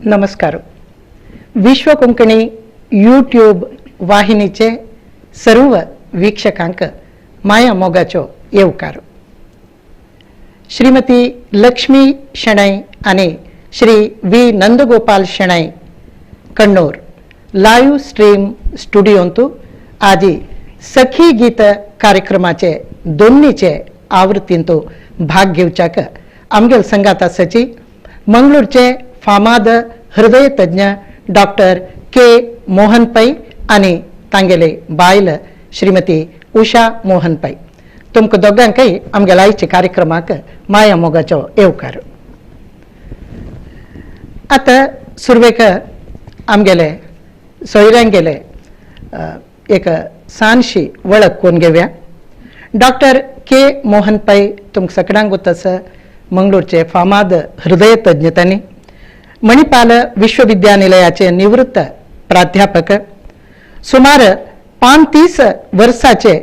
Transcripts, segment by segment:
नमस्कार. विश्व कोंकणी यूट्यूब वाहिनीचे सर्व वीक्षकांक माया मोगाचो येवकार. श्रीमती लक्ष्मी शणै आनी Shri V Nandagopal Shenoy Kannur live stream स्टुडियोंतु आजी सखी गीत कार्यक्रमाचे दोन्हीचे आवृत्तींतु भाग घेवच्याक आमगेल संगात आसाची मंगळूरचे फामाद हृदयतज्ञ डॉक्टर के मोहन पै आनी तांगेले बायल श्रीमती उषा मोहन पै. तुमकां दोगांकय आमगेल्या आयच्या कार्यक्रमाक माया मोगाचो येवकार. आतां सुरवेक आमगेले सोयऱ्यांगेले एक सानशी वळख करून घेवया. डॉक्टर के मोहन पै तुमकां सगळ्यांक आसा मंगळूरचे फामाद हृदयतज्ञ. तांणी मणिपाल विश्वविद्यानिलयाचे निवृत्त प्राध्यापक, सुमार 35 वर्साचे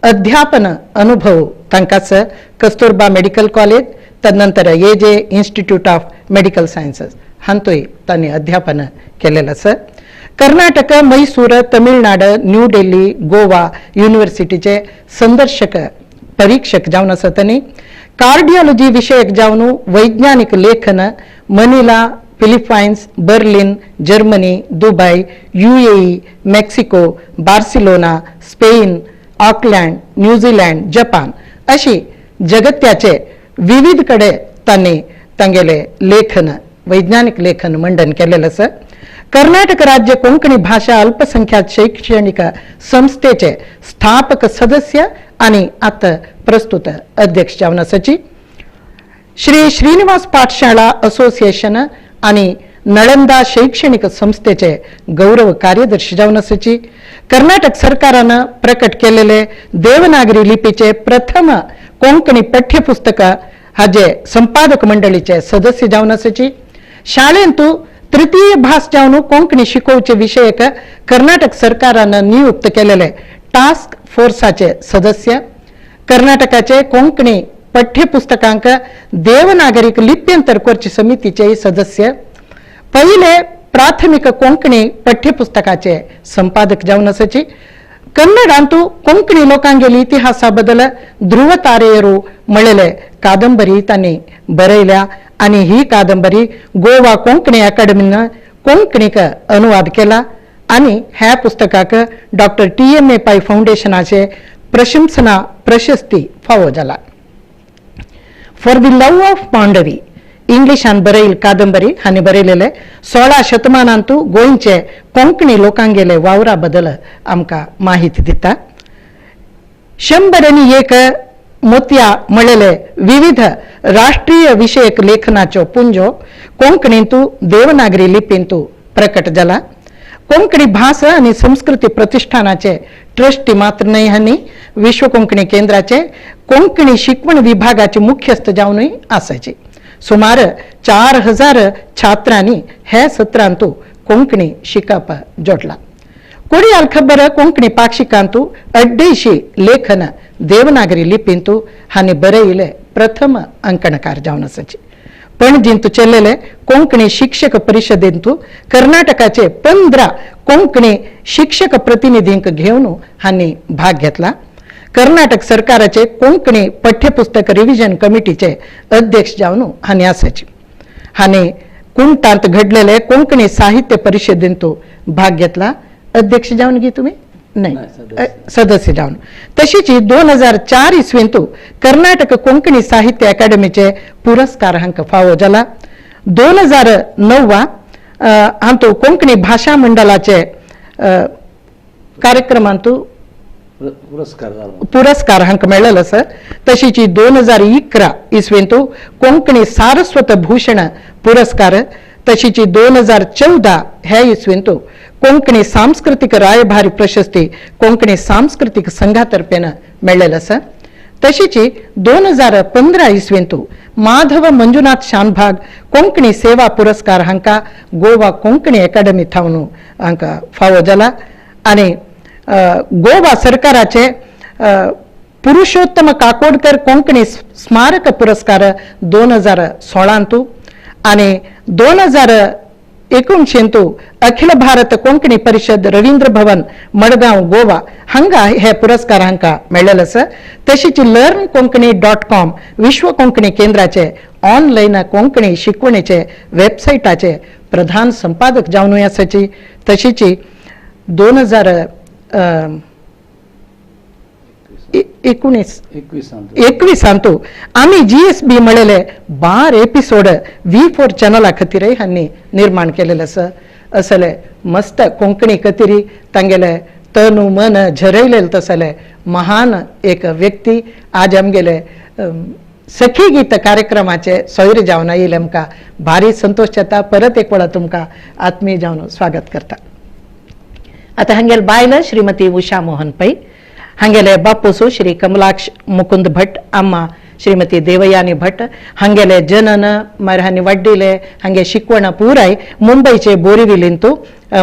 अध्यापन अनुभव तांकांच कस्तुरबा मेडिकल कॉलेज तदनंतर A J institute of medical sciences हांतूय तांणी अध्यापन केलेलें आसा. कर्नाटक, मैसूर, तमिळनाड, न्यू दिल्ली, गोवा युनिव्हर्सिटीचे संदर्शक परीक्षक जावन आसा. तांणी कार्डियोलॉजी विशयक जावन वैज्ञानिक लेखन Manila, Philippines, Berlin, Germany, Dubai, UAE, Mexico, Barcelona, Spain, Auckland, New Zealand, Japan अशी जगत्याचे विविध कडे तांणी तांगेले लेखन वैज्ञानिक लेखन मंडन केलेलें आसा. कर्नाटक राज्य कोंकणी भाषा अल्पसंख्याक शैक्षणिक संस्थेचे स्थापक सदस्य आनी आतां प्रस्तुत अध्यक्ष जावन आसाची. श्री श्रीनिवास पाठशाळा असोसिएशन आनी नळंदा शैक्षणिक संस्थेचे गौरव कार्यदर्शी जावन आसाची. कर्नाटक सरकारान प्रकट केलेले देवनागरी लिपीचे प्रथम कोंकणी पाठ्यपुस्तक हाजे संपादक मंडळीचे सदस्य जावन आसाची. शाळेंतू तृतीय भास जावन कोंकणी शिकोवचे विशयक कर्नाटक सरकारान नियुक्त केलेले टास्क फोर्साचे सदस्य, कर्नाटकाचे कोंकणी पाठ्यपुस्तकांक देवनागरीक लिप्यंतर करचे समितीचे सदस्य, पहिले प्राथमिक कोंकणी पाठ्यपुस्तकाचे संपादक जावन आसाची. कन्नडांतू कोंकणी लोकांगेली इतिहासा बदल ध्रुव तारेयरू म्हळेले कादंबरी तांणी बरयल्या आनी ही कादंबरी गोवा कोंकणी अकादमीन कोंकणीक अनुवाद केला आनी ह्या पुस्तकाक डॉक्टर टी.एम.ए. पै फाउंडेशनाचे प्रशंसना प्रशस्ती फावो जाला. For the love of Mandovi इंग्लिशान बरयल कादंबरी हांणी बरयलेले 16 शतमानांतू गोंयचे कोंकणी लोकांगेले वावरा बदल आमकां माहिती दिता. 101 मोतया म्हळेले विविध राष्ट्रीय विशयक लेखनाचो पुंजो कोंकणींतू देवनागरी लिपींतू प्रकट जाला. कोंकणी भास आनी संस्कृती प्रतिष्ठानाचे ट्रस्टी मात्र न्हय हांणी विश्व कोंकणी केंद्राचे कोंकणी शिकवण विभागाचे मुख्यस्थ जावनूय आसाचे. सुमार 4000 छात्रांनी हे सत्रांतू कोंकणी शिकप जोडला. कोडियाल खबर कोंकणी पाक्षिकांतू 250 लेखन देवनागरी लिपींतू हांणी बरयले प्रथम अंकणकार जावन आसाचे. पणजींतू चल्लेले कोंकणी शिक्षक परिषदेंतू कर्नाटकाचे 15 कोंकणी शिक्षक प्रतिनिधींक घेवन हांणी भाग घेतला. कर्नाटक सरकाराचे कोंकणी पाठ्यपुस्तक रिव्हिजन कमिटीचे अध्यक्ष जावन हांणी आसाचे. हांणी कुंटांत घडलेले कोंकणी साहित्य परिषदेंतू भाग घेतला. अध्यक्ष जावन गी तुम्ही नाही, सदस्य जावन. तशीच 2004 इसवेंतू कर्नाटक कोंकणी साहित्य अकादमीचे पुरस्कार हांकां फावो जाला. 2009 हांतू कोंकणी भाशा मंडळाचे कार्यक्रमांतू पुरस्कार हांकां मेळ्ळेलो आसा. तशीच 2011 इसवेंतू कोंकणी सारस्वत भूषण पुरस्कार, तशीच 2014 ह्या इसवेंतू कोंकणी सांस्कृतिक रायभारी प्रशस्ती कोंकणी सांस्कृतिक संघातर्फेन मेळ्ळेलो आसा. तशीच 2015 इसवेंतू माधव मंजुनाथ शानभाग कोंकणी सेवा पुरस्कार हांकां गोवा कोंकणी अकादमी थावन हांकां फावो जाला. आनी गोवा सरकाराचे पुरुषोत्तम काकोडकर कोंकणी स्मारक पुरस्कार 2016 आनी 2000 एकोणशेंतू अखिल भारत कोंकणी परिषद रवींद्र भवन मडगांव गोवा हांगा हे पुरस्कार हांकां मेळ्ळेले आसा. तशीच लर्न कोंकणी डॉट कॉम विश्व कोंकणी केंद्राचे ऑनलायन कोंकणी शिकवणेचे वेबसायटाचे प्रधान संपादक जावनूय आसाची. तशीच 2000 19 21 आमी GSB म्हळेले 12 एपिसोड V4 चॅनला खातीरय हांणी निर्माण केलेले आसा. असले मस्त कोंकणी खातीर तांगेले तनु मन झरयलेले तसले महान एक व्यक्ती आज आमगेले सखी गीत कार्यक्रमाचे सोयरे जावन आयिल्ले आमकां भारी संतोश जाता. परत एक वेळा तुमकां आत्मीय जावन स्वागत करता. आतां हांगेले बायल श्रीमती उषा मोहन पै, हांगेले बापूसो श्री कमलाक्ष मुकुंद भट, अम्मा श्रीमती देवयानी भट. हांगेले जनन मागीर हांणी वाड्डिले हांगे शिकवण पुराय मुंबयचे बोरिविलींतू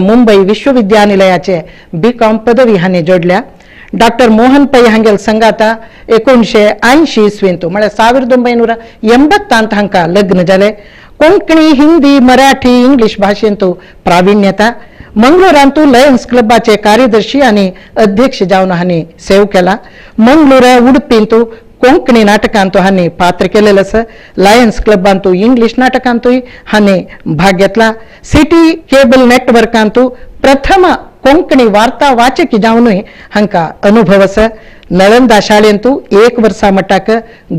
मुंबई विश्वविद्यानिलयाचे BCom पदवी हांणी जोडल्या. डॉक्टर मोहन पै हांगेल संगाता 1980 इस्वींतू म्हळ्यार 1980 हांकां लग्न जालें. कोंकणी, हिंदी, मराठी, इंग्लीश भाशेंतू प्राविण्यता. मंगळूरांतू लयन्स क्लबाचे कार्यदर्शी आनी अध्यक्ष जावन हांणी सेव केला. मंगळूर उडपींतू कोंकणी नाटकांतू हांणी पात्र केलेलें आसा. लायन्स क्लबांतू इंग्लीश नाटकांतूय हांणी भाग घेतला. सिटी केबल नेटवर्कांतू प्रथम कोंकणी वार्ता वाचकी जावनूय हांकां अनुभव आसा. नळंदा शाळेंतू 1 वर्सा मटाक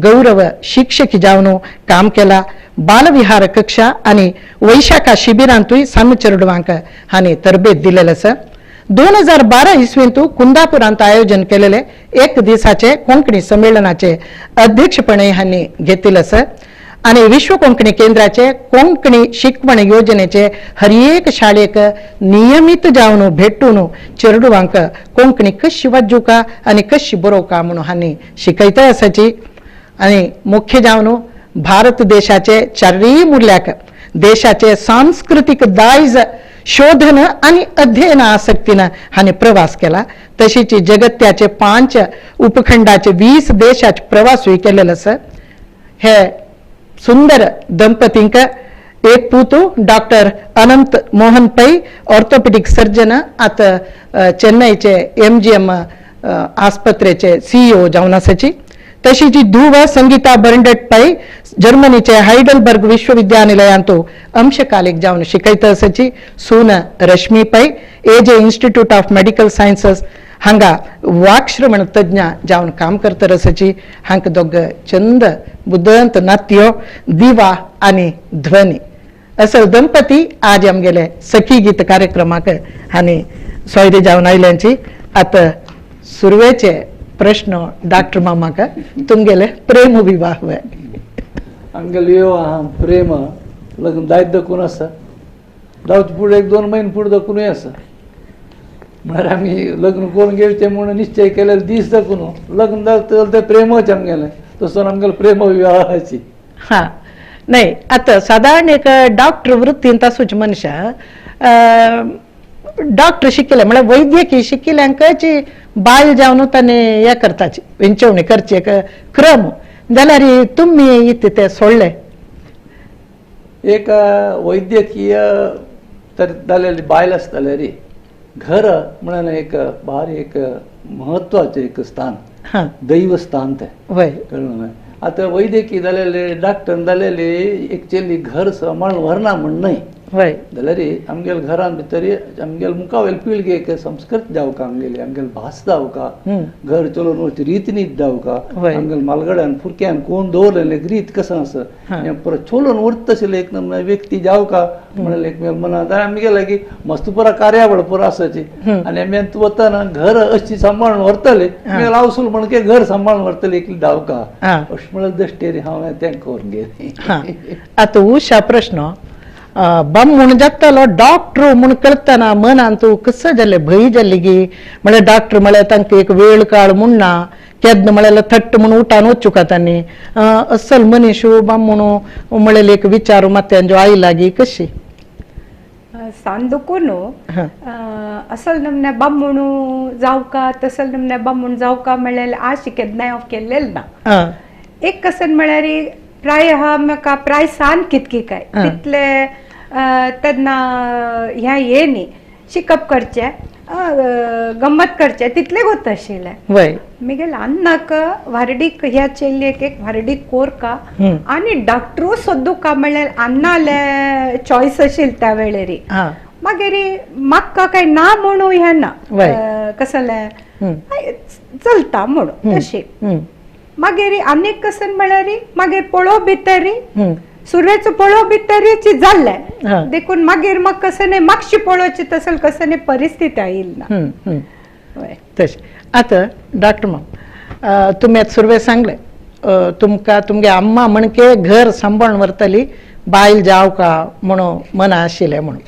गौरव शिक्षक जावन काम केला. बालविहार कक्षा आनी वैशाखा शिबिरांतूय सान्न चेडवांक हांणी तरबेत दिलेलें आसा. 2012 इसवींतू कुंदापुरांत आयोजन केलेले एक दिसाचे कोंकणी संमेलनाचे अध्यक्षपणे हांणी घेतिल्लें आसा. आनी विश्व कोंकणी केंद्राचे कोंकणी शिकवण योजनेचे हर एक शाळेक नियमीत जावन भेटून चेडवांक कोंकणी कशी वाजूका आनी कशी बरोवका म्हणून हांणी शिकयता आसाची. आनी मुख्य जावन भारत देशाचे चारय मुल्याक देशाचे सांस्कृतीक दायज शोधन आनी अध्ययन आसक्तीन हांणी प्रवास केला. तशीच जगत्याचे 5 उपखंडाचे 20 देशाचे प्रवासूय केलेलो आसा. हे सुंदर दंपतींक एक पूतू doctor Anant Mohan Pai, orthopaedic surgeon, आतां चेन्नईचे MGM आस्पत्रेचे CEO जावन आसाची. तशीच धुव संगीता बर्नडेट पै जर्मनीचे हायडलबर्ग विश्वविद्यानिलयांतू अंशकालीक जावन शिकयता आसाची. सून Rashmi Pai AJ institute of medical sciences हांगा वाक्श्रवण तज्ञ जावन काम करता आसाची. हांकां दोग चंद बुदंत नात्यो दिवा आनी ध्वनी असल दंपती आज आमगेले सखी गीत कार्यक्रमाक आनी सोयरे जावन आयल्यांची. आतां सुरवेचे प्रश्न डॉक्टर मामाक, तुमगेले प्रेम विवाह वय? आमगेले विवाह प्रेम लग्न जायत दाखून आसा. जावचे फुडें 1-2 म्हयने फुडें दाखुनूय आसा. म्हळ्यार आमी लग्न करून घेवचें म्हणून निश्चय केलेले दीस दाखून लग्न जाता तें प्रेमच आमगेलें, तसो आमगेलो प्रेम विवाहाची. हां, नाही आतां सादारण एक डॉक्टर वृत्तीन आसूच मनशां डॉक्टर शिकिल्ले म्हळ्यार वैद्यकीय शिकिल्ल्यांकच बायल जावन ताणें हें करताची विंचवणी करची एक क्रम, जाल्यार तुमी इतलें तें सोडलें? एक वैद्यकीय तर जालेली बायल आसता जाल्यार घर म्हणून एक भारी एक म्हत्वाचें एक स्थान, दैवस्थान तें. वय. कळ्ळें? आतां वैद्यकीय जालेले डॉक्टर जालेले एक चेली घर सांबाळून व्हरना म्हण न्हय, वय, जाल्यार आमगेले घरान भितर आमगेले मुखावेले पिळगेक संस्कृत जावका, आमगेली आमगेले भास जावका, घर चलोवन वचची रीत नीत जावका, आमगेले मालगड्यान फुरक्यान कोण दवरलेले एक रीत कसो आसा हें परत चलोवन उरता आशिल्ले एक नमुना व्यक्ती जावका म्हणलें एक मनांत. आनी आमगेले की मस्त पुरा कार्यावळ पुरा आसाची आनी आमी वतना घर अशी सांबाळून व्हरतले, आमगेले आवसूल म्हण की घर सांबाळून व्हरतले एकली धांवका, अशें म्हणल्यार दश्टेरी हांवें तें करून गेलें. आतां उशा प्रश्न, बम म्हूण जातालो डॉक्टर म्हूण कळतना मनान तूं कसं जालें, भंय जाली गी? म्हळ्यार डॉक्टर म्हळ्यार तांकां एक वेळ काळ म्हूण ना, केन्ना म्हळ्यार थट्ट म्हूण उठान वचूका तांणी असल मनीस बाम म्हणून म्हळें एक विचार मात्यांजो आयला गी कशी? सान दुखून असल नमने बामणू जावका तसल नमने बामूण जावका म्हळ्यार आश केन्नाय हांव केल्लेल ना. एक कसन म्हळ्यार प्राय हा म्हाका प्राय सान कितकी काय तितले तेन्ना ह्या हे न्ही शिकप करचें गम्मत करचें तितलें गोत आशिल्लें. मिगेल अन्नाक व्हारडीक ह्या चेल्लेक एक व्हारडीक कोरका आनी डॉक्टरू सोदुका म्हणल्यार अन्नाले चॉयस आशिल्ली त्या वेळेरी. मागीर म्हाका काय ना म्हणू हें ना कसलें चलता म्हणून तशी. मागीर आनीक कसन म्हळ्यार मागीर पळोव भितरी सुरवेचो पळोव भितरीची जाल्लें देखून मागीर म्हाका कसं न्ही मागशी पळोवची तसल कसं न्ही परिस्थिती आयली ना. तशें आतां डॉक्टर माम तुमी आतां सुरवे सांगलें तुमकां तुमगे अम्मा म्हणके घर सांबाळून व्हरतली बायल जावं का म्हणून मना आशिल्लें म्हणून.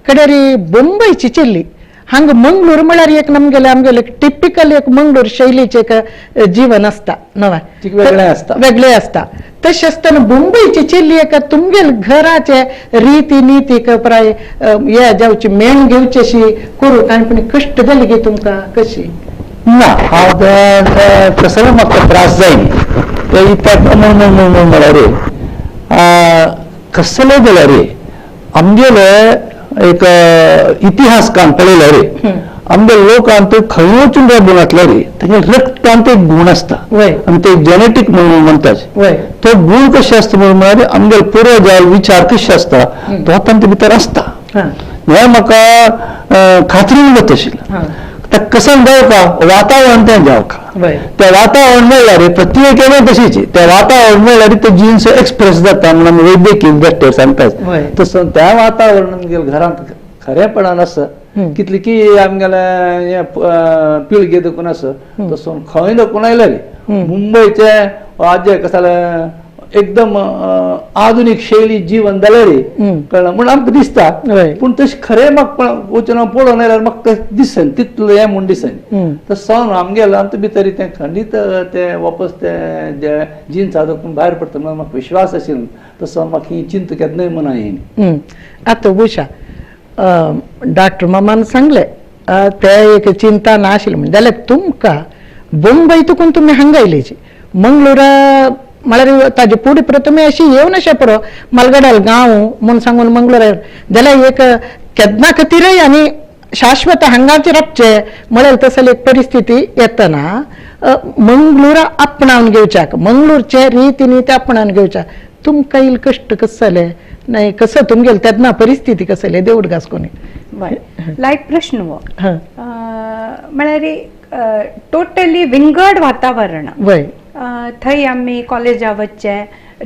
कडेरी बंबयची चेल्ली हांगा मंगळूर म्हळ्यार एक नमगेले आमगेले टिपिकल एक मंगळूर शैलीचें एक जीवन आसता नवें वेगळें आसता वेगळें आसता. तशें आसतना मुंबयची चेल्ली एक तुमगेल घराचे रिती निती प्राय हे जावची मेण घेवची अशी करूं कांय पण कश्ट जाले गी तुमकां कशी ना? हांव कसलो म्हाका त्रास जायनी ते इत्याक म्हणून म्हळ्यार कसले जाल्यार आमगेले एक इतिहास कान पळयल्यार रे आमगे लोकांत खंय वचून राबून घातल्यार रे तेगे रक्तांत एक गूण आसता आनी ते जेनेटीक म्हणून म्हणटात. तो गूण कशें आसता म्हणून म्हळ्यार आमगे पुर्वजाल विचार कशें आसता तो तांचे भितर आसता. हें म्हाका खात्रीन जाता आशिल्लें. ते कसन जावका वातावरण तें जावका त्या वातावरण मेळ्ळ्यार प्रत्येक तशीच त्या वातावरण मेळ्ळ्यार ते जिन्स एक्सप्रेस जाता म्हणून आमी वैद्यकीय डॉक्टर सांगतात. तसं त्या वातावरण आमगेल्या घरांत खरेपणान आसा कितली की आमगेले पिळगे देखून आसा तसो खंय देखून आयले रे मुंबयचे आजे कसले एकदम आधुनीक शैली जीवन जालें रे कळ्ळें म्हूण आमकां दिसता. पूण तशें खरें म्हाका वचून हांव पळोवन आयल्यार म्हाका दिसन तितलें हें म्हूण दिसन. तशें जावन आमगेलें आमचे भितर तें खंडीत तें वापस तें जे जिन्सा देखून भायर पडटा म्हणून म्हाका विश्वास आशिल्लो. तसो म्हाका ही चिंता केन्नाय मना येयनी. आतां उषा डॉक्टर मामान सांगलें ते एक चिंता नाशिल्ली म्हण जाल्यार तुमकां मुंबय तुकून तुमी हांगा आयलीची मंगळुरा म्हळ्यार ताजे पुढे परत तुमी अशी येवन अशें पुरो मालगड्याल गांव म्हूण सांगून मंगळूर जाल्यार एक केन्ना खातीरय आनी शाश्वत हांगाच रावचे म्हळ्यार तसली एक परिस्थिती येतना मंगळूरा आपणावन घेवच्याक मंगळूरचे रिती निती आपणावन घेवच्याक तुमकां इल्लें कश्ट कशें जालें नाही कसं तुमगेलें तेन्ना परिस्थिती कसं जाली देवड घास कोणी? लायक प्रश्न हो म्हळ्यार टोटली विंगड वातावरण. थंय आमी कॉलेजा वचचें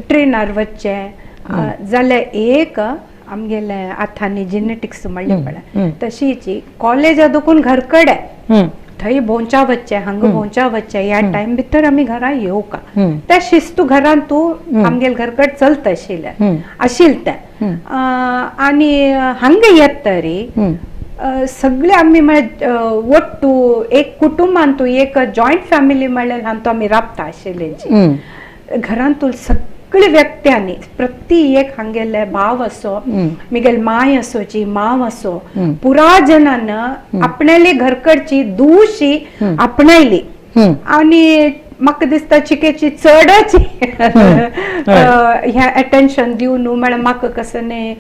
ट्रेनार वचचें जाल्यार एक आमगेले आतांनी जेनेटिक्स म्हणलें पळय तशीच कॉलेजा देखून घर कडेन थंय भोंवच्या वचचें हांगा भोंवच्या वचचें ह्या टायम भितर आमी घरा येवका त्या शिस्तू घरान तूं आमगेले घर कडेन चलत आशिल्लें आशिल्लें तें. आनी हांगा येत तरी सगळे आमी म्हळ्यार ಒಟ್ಟು एक कुटुंबान तूं एक जॉयंट फॅमिली म्हणल्यार हांतू आमी राबता आशिल्ले. घरांतूल सगळे व्यक्त्यांनी प्रति एक हांगेले भाव असो मिगेल माय असोची माव असो पुरा जनान आपणाली घरकडची दुशी आपणायली आनी म्हाका दिसता चिकेची चडच ह्या अटेन्शन दिवन न्हू म्हळ्यार म्हाका कसं न्ही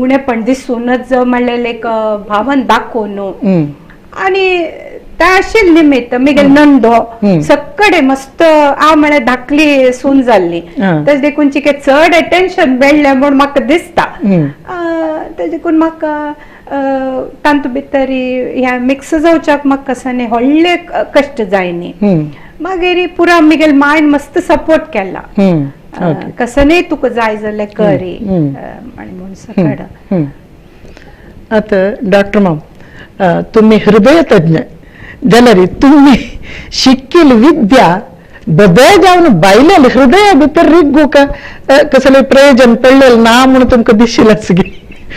उणेपण दिसूनच म्हणलें एक भावन दाखोवन न्हू. आनी त्या आशिल्लें निमित्त मिगेल नंदो सगळे मस्त हांव म्हळ्यार धाकली सून जाल्ली तशें देखून चिके चड अटेन्शन मेळ्ळें म्हूण म्हाका दिसता. तें देखून म्हाका तांतू भितर ह्या मिक्स जावच्याक म्हाका कसं न्ही व्हडले कश्ट जायनी. मागीर पुरा मिगेल मायन मस्त सपोर्ट केला कसं न्ही तुका जाय जाल्यार करी म्हूण सगळं. आतां डॉक्टर माम तुमी हृदयतज्ञ जाल्यार तुमी शिकिल्ली विद्या बदल जावन बायले हृदया भितर रिगूंक कसलें प्रयोजन पडलेलें ना म्हूण तुमकां दिशिल्लेंच गे?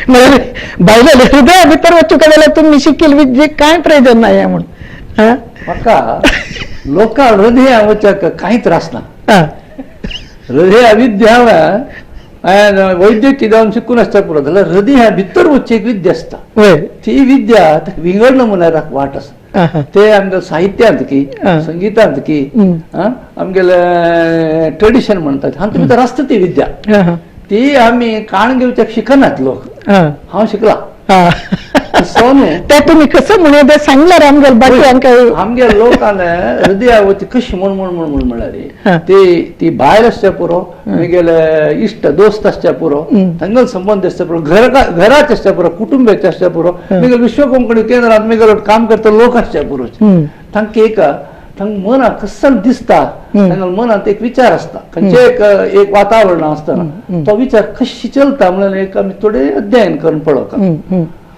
म्हळ्यार बायले हृदया भितर वचूंक जाल्यार तुमी शिकिल्ली विद्येक कांय प्रयोजन ना हें म्हूण. म्हाका लोकां हृदया वचक कांय त्रास ना. हृदया विद्या वैद्यकी जावन शिकून आसता पुरो जाल्यार हृदया भितर वचची एक विद्या आसता ती विद्या विंगड नमुन्यार वाट आसा. ते आमगे साहित्यांत की संगितांत की आमगेले ट्रेडिशन म्हणटात हातूंत भितर आसता ती विद्या. ती आमी काण घेवच्याक शिकनात लोक. हांव शिकला ते तुमी कसं म्हणून ते सांगल्यार आमगेल बाकी आमगे लोकांना हृदया वती कशी म्हण म्हण म्हण म्हण म्हळ्यार ती ती भायर आसच्या पुरो, मिगेले इश्ट दोस्त आसच्या पुरो, तांगेलो संबंद आसच्या पुरो, घराच आसच्या पुरो, कुटुंबाचे आसच्या पुरो, मिगेल विश्व कोंकणी केंद्रात मिगेल काम करता लोक आसच्या पुरो, तांकां एक तांकां मनाक कसं दिसता, तांगेल्या मनांत एक विचार आसता, खंयचे एक एक वातावरण आसतना तो विचार कशी चलता म्हणून एक आमी थोडे अध्ययन करून पळोवका.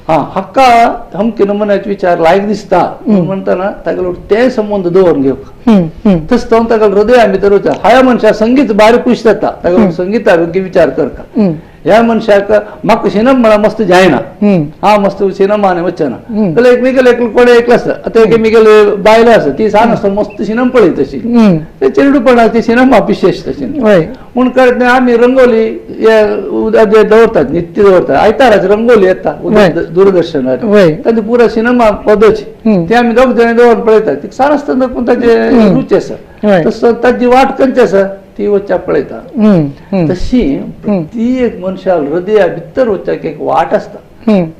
हा हक्का हमके नमुन्याचे विचार लायक दिसता म्हणताना तागेलो ते संबंध दवरून घेवक तस तो ताका हृदया भितर वता. ह्या मनशाक संगीत बारीक खुश जाता, ताका संगीता विचार करता. ह्या मनशाक म्हाका सिनेमा म्हळ्यार मस्त जायना, हा मस्त सिनेमाने वचना जाल्यार एक मिगेल एकलो कोणे एकलो आसता. आतां एक मिगेल बायल आसा ती सान आसतना मस्त सिनेमा पळयत तशी ते चेडूपणा ती सिनेमा विशेष तशी म्हूण कळत न्ही. आमी रंगोली हे दवरतात, नित्य दवरतात, आयताराच रंगोली येता दूरदर्शनार, तांचे पुरा सिनेमा पदोची ते आमी दोग जाण दवरून पळयतात. ती सान आसतना पूण ताजे रुची आसा, तसो ताजी वाट खंयची आसा ती वचच्या पळयता. तशी प्रत्येक मनशाक हृदया भितर वचच्याक एक वाट आसता,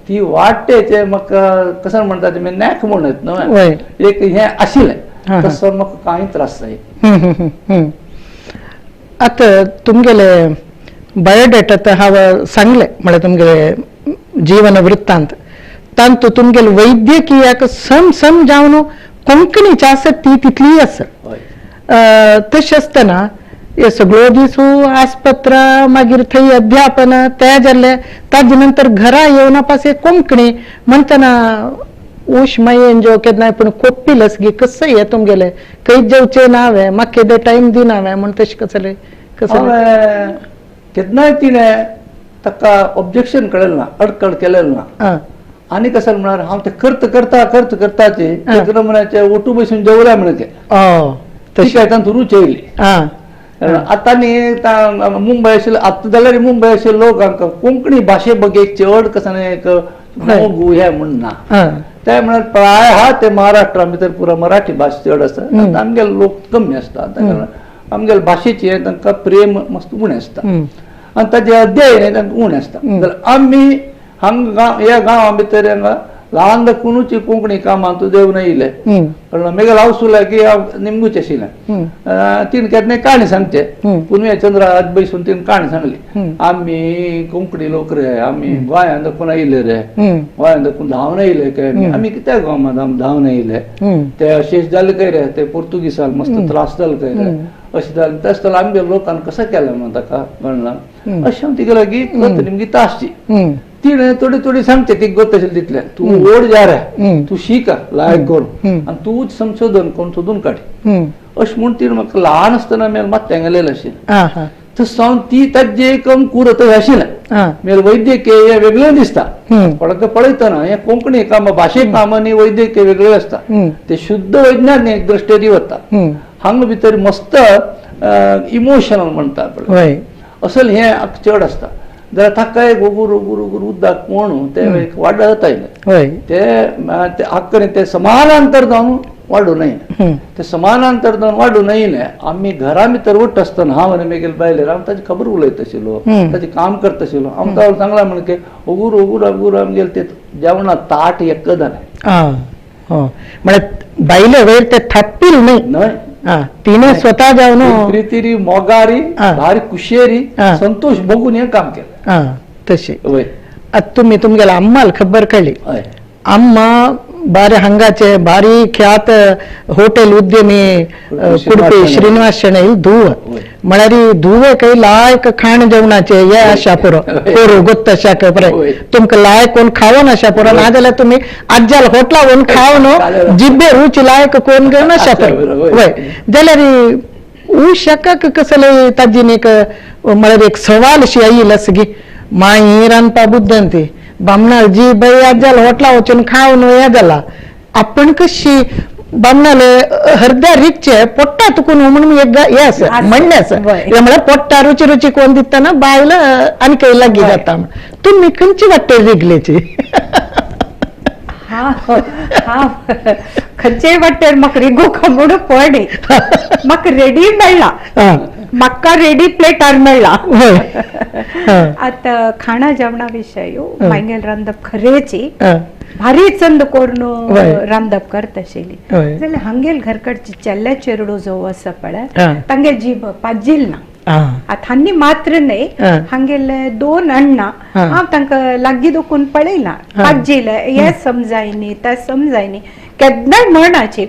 ती वाटेचे म्हाका कसं म्हणटा ते नॅक म्हणत न्हय एक हें आशिल्लें, तसो म्हाका कांय त्रास जाय. आतां तुमगेले बायोडेटा हांव सांगलें म्हळ्यार तुमगेले जीवन वृत्तांत तांतू तुमगेले वैद्यकीयाक सम सम जावन कोंकणीची आसा ती तितलीय आसा. तशें आसतना हे सगळो दीस आस्पत्र, मागीर थंय अध्यापन ते जाल्ले, ताजे नंतर घरा येवन पास कोंकणी म्हणटना उश मायेन जो केन्नाय पूण कोप्पीलस गी कसं हे तुमगेले खंय जेवचें ना हांवें, म्हाका केदे टायम दिना हांवें म्हण तशें कसलें कसलें केन्नाय तिणें ताका ऑब्जेक्शन केलें ना, अडकळ केलें ना. आनी कसं म्हळ्यार हांव तें करता करता करता करताचे एक म्हणाचे ओटू बसून जेवल्या म्हणचे तशें तांतूं रूच येयली. आतां न्ही मुंबय आशिल्ले आतां जाल्यार मुंबय आशिल्ले लोकांक कोंकणी भाशे बगे चड कसं एक मोग हें म्हण ना, ते म्हळ्यार प्राय हा ते महाराष्ट्रा भितर पुरा मराठी भास चड आसा, आमगेले लोक कमी आसता, आमगेले भाशेचें तांकां प्रेम मस्त उणें आसता आनी ताजें अध्ययन तांकां उणें आसता. जाल्यार आमी हांगा ह्या गांवा भितर हांगा ल्हान दाखोवनूच कोंकणी कामांत देंवन येयले. कारण मेगेल हांव की हांव निमगूच आशिल्लें, तिणें केन्नाय काणी सांगचे पुनवे चंद्र बैसून तिणें काणी सांगली, आमी कोंकणी लोक रे, आमी गोंयांत दाखोवन येयले रे, गोंयांत दाखोवन धांवन येयले काय आमी कित्याक गांवांत धांवन येयले, ते अशें जालें काय रे, ते पोर्तुगीसान मस्त त्रास जाले काय रे, अशें जालें. तशें जाल्यार आमगे लोकान कसं केलें म्हण ताका कळना अशें हांव तिगे लागीं कथ निमगी आसची. तिणें थोडी थोडी सांगचे ती गत आशिल्ली तितलें तूं व्हड जा रे, तूं शीक लायक करून आनी तूंच संशोधन करून सोदून काड अशें म्हूण तिणें म्हाका ल्हान आसतना मेल मात तेंगलेलें आशिल्लें. तशें जावन ती ताजें एक अंकूर थंय आशिल्लें. मेल वैद्यकीय हें वेगळें दिसता कोणाक पळयतना, हें कोंकणी काम भाशे काम आनी वैद्यकीय वेगळें आसता, ते शुद्ध वैज्ञानीक दृश्टेरी वता. हांगा भितर मस्त इमोशनल म्हणटा पळय असल हें चड आसता. जाल्यार ताका एक उगूर उगूर उगूर उदक म्हणून ते वाडत आयलें, ते आक्करे ते समानांतर जावन वाडून येयलें, ते समानांतर जावन वाडून येयलें. आमी घरा भितर उठ आसतना हांव आनी मेगेले बायलेर हांव ताजी खबर उलयत आशिल्लो, ताजें काम करता आशिल्लो. हांव ताका सांगलां म्हण की उगूर उगूर उगूर आमगेले ते जेवणा ताट एक जालें. म्हळ्यार बायले वयर ते थापील न्हय न्हय तिने स्वतः जावन प्रितीरी मोगारी भारी कुशेरी संतोष बघून हें काम केलें. तशें आतां तुमी तुमगेल्या अम्माल खबर कळ्ळी, अम्मा बारे हांगाचे भारी ख्यात होटेल उद्यमी कुडपी श्रीनिवास शणै धुव म्हळ्यार धुवे खंय लायक खाण जेवणाचे हे आशा पुरो पोरू गोत्त शाक बरें तुमकां लायक कोण खावन आशा पुरो, नाजाल्यार तुमी आज्जाल होटला वोन खावन जिब्बे रुची लायक कोण घेवन आशा पुरो. वय जाल्यार उशाकाक कसले ताजीन एक म्हळ्यार एक सवाल शी आयिल्ली आसा की माई रांदपा बुद्दन ती बामणाल जी बाई आज्जाल होटला वचून खावन हें जाला आपण कशी बामणाले हरद्या रिगचे पोट्टा तुकून म्हणून एक हे आसा म्हणणें आसा, म्हळ्यार पोट्टा रुची रुची कोण दितना बायल आनी खंय लागीं जाता. तुमी खंयची वाटेर रिगलेची? खंयचे वाटेर म्हाका रिगूंक म्हणून पडे, म्हाका रेडी मेळ्ळा. म्हाका रेडी प्लेटार मेळ्ळा. आतां खाणा जेवणा विशय मागीर रांदप खरेची भारी चंद करून रांदप करता आशिल्ली. जाल्यार हांगेल घरकडची चेल्ल्या चेरडू जो आसा पळय तांगेल जीब पाजील ना. आतां हांनी मात्र न्हय हांगेले दोन अण्णा हांव तांकां लागीं दोकून पळयला पाजील हे समजायनी ते समजायनी केन्नाय म्हणाची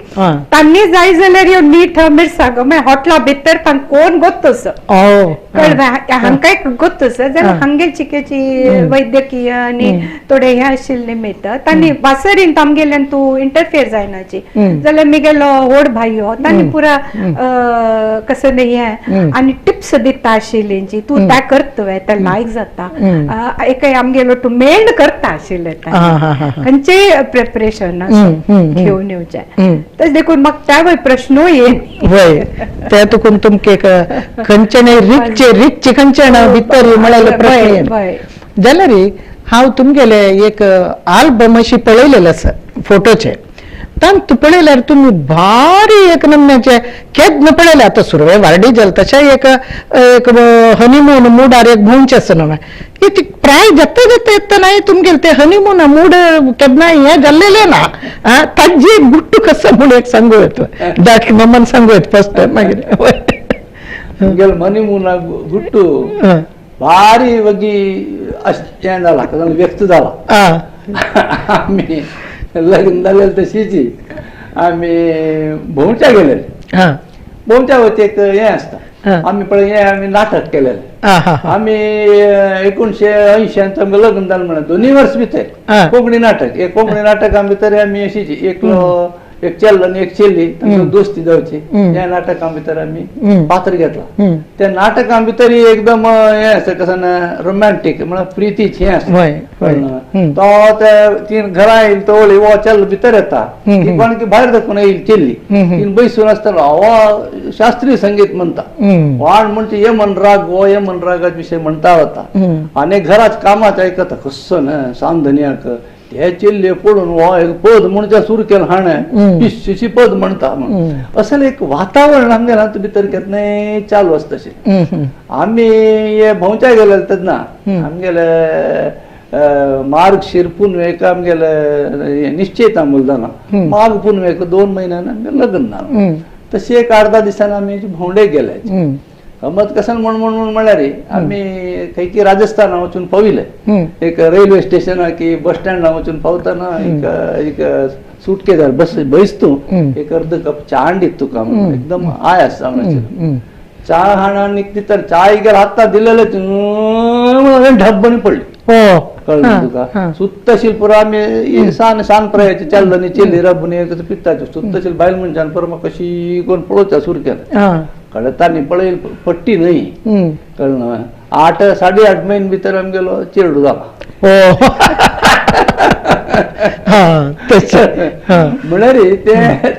तांणी जाय जाल्यार ह्यो मीठ मिरसांगो मागीर हॉटला भितर तांकां कोण गोत्तस कळ्ळें हांकांय गोत्तस जाल्यार हांगेल चिकेची वैद्यकीय आनी थोडे हे आशिल्ले निमित्त तांणी वासरीन आमगेल्यान तूं इंटरफियर जायनाची. जाल्यार मिगेलो व्हड भाई हो तांणी पुरा कसं न्ही हें आनी टिप्स दिता आशिल्ली तूं तें करता तें लायक जाता एकय आमगेलो तूं मेंड करता आशिल्ले खंयचेय प्रिपरेशन घेवन येवचें. तशें देखून म्हाका त्या प्रश्नूय येन वय ते तुकून तुमके खंयचे न्हय रिकचे रिकचे खंयचे ना भितर म्हळ्यार प्रश्न येन. जाल्यार हांव तुमगेले एक आल्बम अशी पळयलेले आसा फोटोचे तांत पळयल्यार तुमी भारी एक नमन्याचे केन्ना पळयले आतां सुरवे वार्डी जाल तशें एक एक हनीमून मुडार एक भोंवचें आसा नवें ती प्राय जाता जाता येतना तुमगेले ते हनीमून मूड केन्नाय हें जाल्लेलें ना ताजी एक गुट्टू कसो म्हूण एक सांगू येता डॉक्टर मामान सांगू येता फर्स्ट टायम मागीर तुमगेले हनीमूना गुट्टू भारी वगी हें जाला व्यक्त जाला. आमी लग्न जालें तशीच आमी भोंवच्या गेले. भोंवच्या वती एक हें आसता आमी पळय हें आमी नाटक केलेलें. आमी 1980 आमकां लग्न जालें म्हणून 2 वर्स भितर कोंकणी नाटक एक कोंकणी नाटका भितर आमी अशीच एकलो एक चेल्लो आनी एक चेल्ली तांची दोस्ती जावची ह्या नाटका भितर आमी पात्र घेतला. त्या नाटका भितर एकदम हें आसता कसं ना रोमॅन्टीक म्हळ्यार प्रितीची हें आसता. तो ते तीन घरा येयल तो हो चेल्लो भितर येता ती कोण भायर दाखोवन येयल चेल्ली तीन बैसून आसतालो हो शास्त्रीय संगीत म्हणटा वाण म्हणजे यमन राग हो यमन रागाच विशय म्हणटा वता आनी घरात कामात आयकता कसो ना सांधन्याक ते चेल्ले पडून हो एक पद म्हणजे सुरू केलं हाणें पिश्शी पद म्हणटा म्हणून असं एक वातावरण आमगेल्या भितर केन्नाय चालू आसता तशें. आमी हे भोंवच्या गेले तेन्ना आमगेले मार्गशीर पुनवेक आमगेले निश्चीत आमोल जाला माघ पुनवेक 2 म्हयन्यान आमगेलें लग्न जालां. तशें एक 8-10 दिसांनी आमी भोंवडेक गेले. गमत कसन म्हण म्हणून म्हळ्यार आमी खंय की राजस्थाना वचून पाविले एक रेल्वे स्टेशना की बस स्टँडा वचून पावतना एक एक सुटकेजार बस बैस तूं एक अर्द कप च्या हाडीत तुका म्हणून एकदम आयास जावन च्या हाडून निकती तर च्या गेला हाता दिलेले ढब्बनी पडली कळ्ळें तुका. सुत्तशील पुरो आमी सान सान प्रायाचे चेल्लो न्ही चेल्ली रबून पित्ताच्यो सुत्तशील बायल मनशान पुरो म्हाका कशी कोण पळोवच्या सुरू केलें कळ्ळें तांणी पळय पट्टी न्हय कळ्ळें 8 साडे 8 म्हयने भितर आमगेलो चेडू जाला. म्हळ्यार ते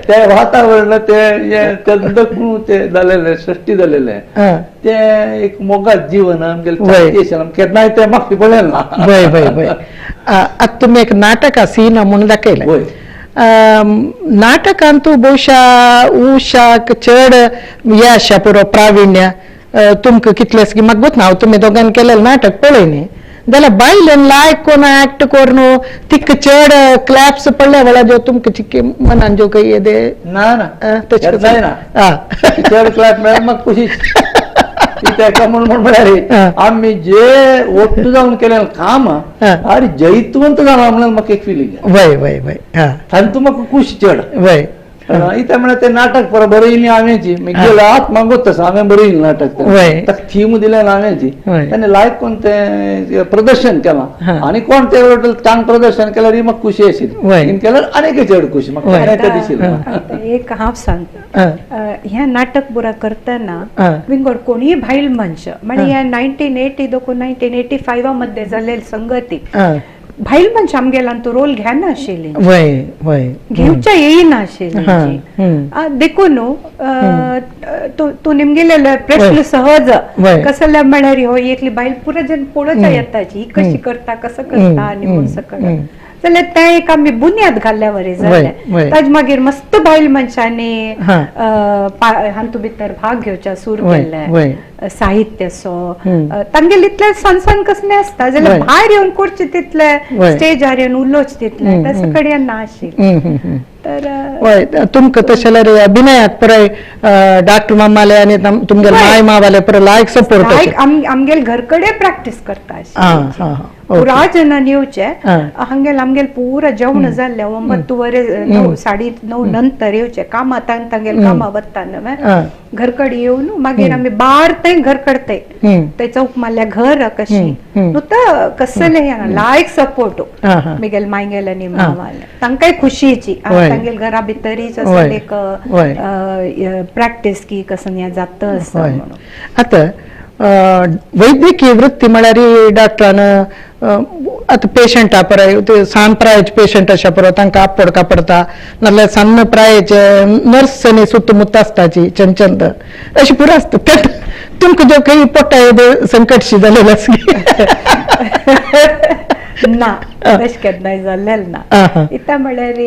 ते वातावरण ते ते जालेलें सृष्टी जालेलें ते एक मोगाच जीवन आमगेलें केन्नाय ते म्हाका पळयलें ना. वय वय वय आतां तुमी एक नाटका सीन म्हूण दाखयलें. नाटकांत बहुशा उशाक चड हे आसा पुरो प्राविण्य तुमकां कितलेंच की म्हाका गोत ना हांव तुमी दोगांनी केलेलें नाटक पळय न्ही जाल्यार बायलेन लायक कोण एक्ट करून तिका चड क्लॅप्स पडल्या वेळार ज्यो तुमकां चिक्की मनान ज्यो काही येदे ना ना तशें जायना चड क्लॅप मेळ्ळ्यार म्हाका खुशी तेका म्हूण म्हळ्यार आमी जे ಒಟ್ಟು जावन केलें काम अरे जैतवंत जाला म्हणून म्हाका एक फिलिंग. वय वय वय तांतू म्हाका खुशी चड. वय इथे म्हळ्यार ते नाटक परत बरयली हांवेंची गेलो आत्मा गोत हांवें बरयलें नाटक ताका थीम दिलें हांवेंची ताणें लायक कोण तें प्रदर्शन केलां आनी कोण ते चांग प्रदर्शन केल्यार ही म्हाका खुशी आशिल्ली केल्यार आनीक चड खुशी म्हाका आनीक दिशिल्लें. एक हांव सांगता हें नाटक पुरा करतना विंगड कोणीय भायल मनश म्हणजे ह्या 1980 दोकून 1985 मध्ये जाल्ले संगती भायल मनश आमगेल्यान तो रोल घेनाशिल्ली घेवच्या येयनाशिल्ली देखून तूं निमगेले प्रश्न सहज कसले म्हळ्यार हो एकली बायल पुरा जण पळोवच्या येताची ही कशी करता कसं करता आनी म्हूण सकळ जाल्यार तें एक आमी बुन्याद घाल्ल्या वरी जालें. ताजे मागीर मस्त बायल मनशांनी हातूंत भितर भाग घेवच्या सुरू केल्लें. साहित्य सो तांगेले इतले सान सान कसलें आसता जाल्यार भायर येवन करचें तितलें, स्टेजार येवन उलोवचें तितलें तशें कडेन ना आशिल्लें. तर वय तुमकां तशें जाल्यार अभिनयाक पुराय डॉक्टर मामाले आनी तुमगेले माय मावाले पुराय लायक सपोर्ट. आमगेले घर कडेन प्रॅक्टीस करता पुरा जणांनी येवचें. हांगेल आमगेल पुरा जेवण जाल्लें 9 वरे 9:30 नंतर येवचें कामां तांगेल कामां वता न्हय घर कडेन येवन मागीर आमी बार थंय घर कडतय ते चौक मारल्या घर कशी न्हू कसलें लायक सपोर्ट मिगेल मायगेल आनी मावाले तांकांय खुशीची तांगेल घरा भितरीच असो एक प्रॅक्टीस की कसं हें जाता आसता म्हणून. आतां वैद्यकीय वृत्ती म्हळ्यार डॉक्टरान आतां पेशंटा पराय सान प्रायेचे पेशंट अशा पळय तांकां आपोड कापडता नाल्यार सान्न प्रायेचे नर्स न्ही सुत्तमुत्त आसताची चंचंद अशें पुरो आसता. तुमकां जो काही पोटा येदे संकटशी जालेलें आसली ना तशें केन्नाय जाल्लें ना. इतलें म्हळ्यार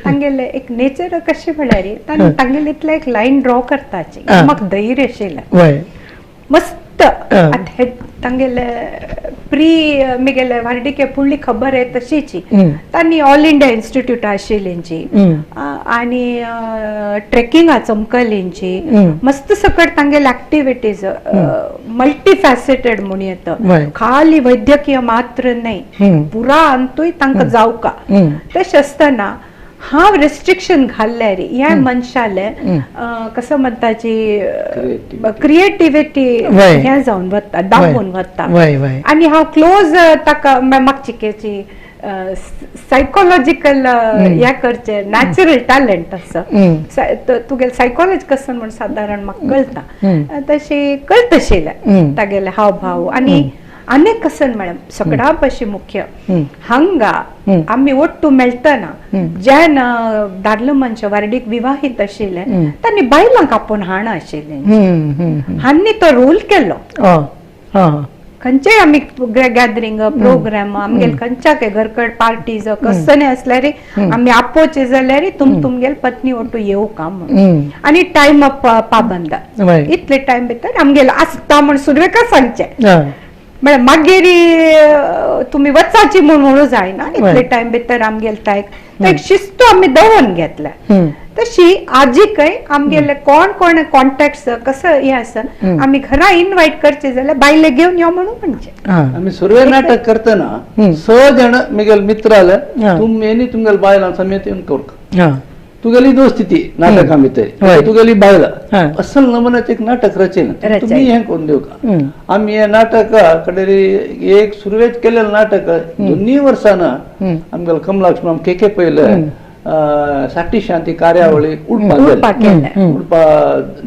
तांगेलें एक नेचर कशें म्हळ्यार तांगेलें इतलें एक लायन ड्रॉ करताची म्हाका धैर्य आशिल्लें मस्त. आतां तांगेले प्री मिगेले व्हार्डिके फुडली खबर आहे तशीची तांणी ऑल इंडिया इन्स्टिट्यूट आशिल्ली आनी ट्रेकिंगा चमकलींची मस्त सकट तांगेले ऍक्टिव्हिटीज मल्टीफॅसेटेड म्हणून येता. खाली वैद्यकीय मात्र न्हय पुरा अंतूय तांकां जावका. तशें आसतना हांव रेस्ट्रिक्शन घाल्ल्यार ह्या मनशाले कसं म्हणताची क्रिएटिव्हिटी हें जावन वता दाबून वता. आनी हांव क्लोज ताका म्हाका चिकेची सायकोलॉजिकल हें करचें नॅचरल टॅलंट आसा तुगेलें सायकोलॉजी कसं म्हण सादारण म्हाका कळटा तशें कळतशिल्लें तागेले हावभाव. आनी अनेक कसन मॅडम सगळ्या पशी मुख्य हांगा आमी ಒಟ್ಟು मेळटना जेन्ना दादलो मनशां वार्डीक विवाहीत आशिल्ले तांणी बायलांक आपोवन हाण आशिल्लें हांणी तो रोल केलो. खंयचेय आमी गॅदरींग प्रोग्राम आमगेले खंयच्या घरकड पार्टीज कसले आसल्यार आमी आपोवचे जाल्यार तुमगेले पत्नी ಒಟ್ಟು येवका म्हणून आनी टायम पाबंद इतले टायम भितर आमगेले आसता म्हण सुरवेकच सांगचें म्हळ्यार मागीर तुमी वचाची म्हूण म्हणू जायना इतले टायम भितर आमगेले तायक एक शिस्त आमी दवरून घेतल्या. तशी आजीकय आमगेले कोण कोण कॉन्टॅक्ट कसं हे आसा आमी घरा इन्वायट करचे जाल्यार बायले घेवन यो म्हणून म्हणचे. आमी सुरवे नाटक करतना 6 जण मिगेल मित्राले तुमी आनी तुमगेले बायलां समेत येवन करका तुगेली दोस्ती ती नाटका भितर तुगेली बायलां असल नमुन्याचें एक नाटक रचयलें तुमी हें करून दिवका. आमी हें नाटक कडेन एक सुरवेक केलेलें नाटक दोनूय वर्सां आमगेले कमलाक्ष माम के के पयलें साठी शांती कार्यावळी उडपा जालें उडपा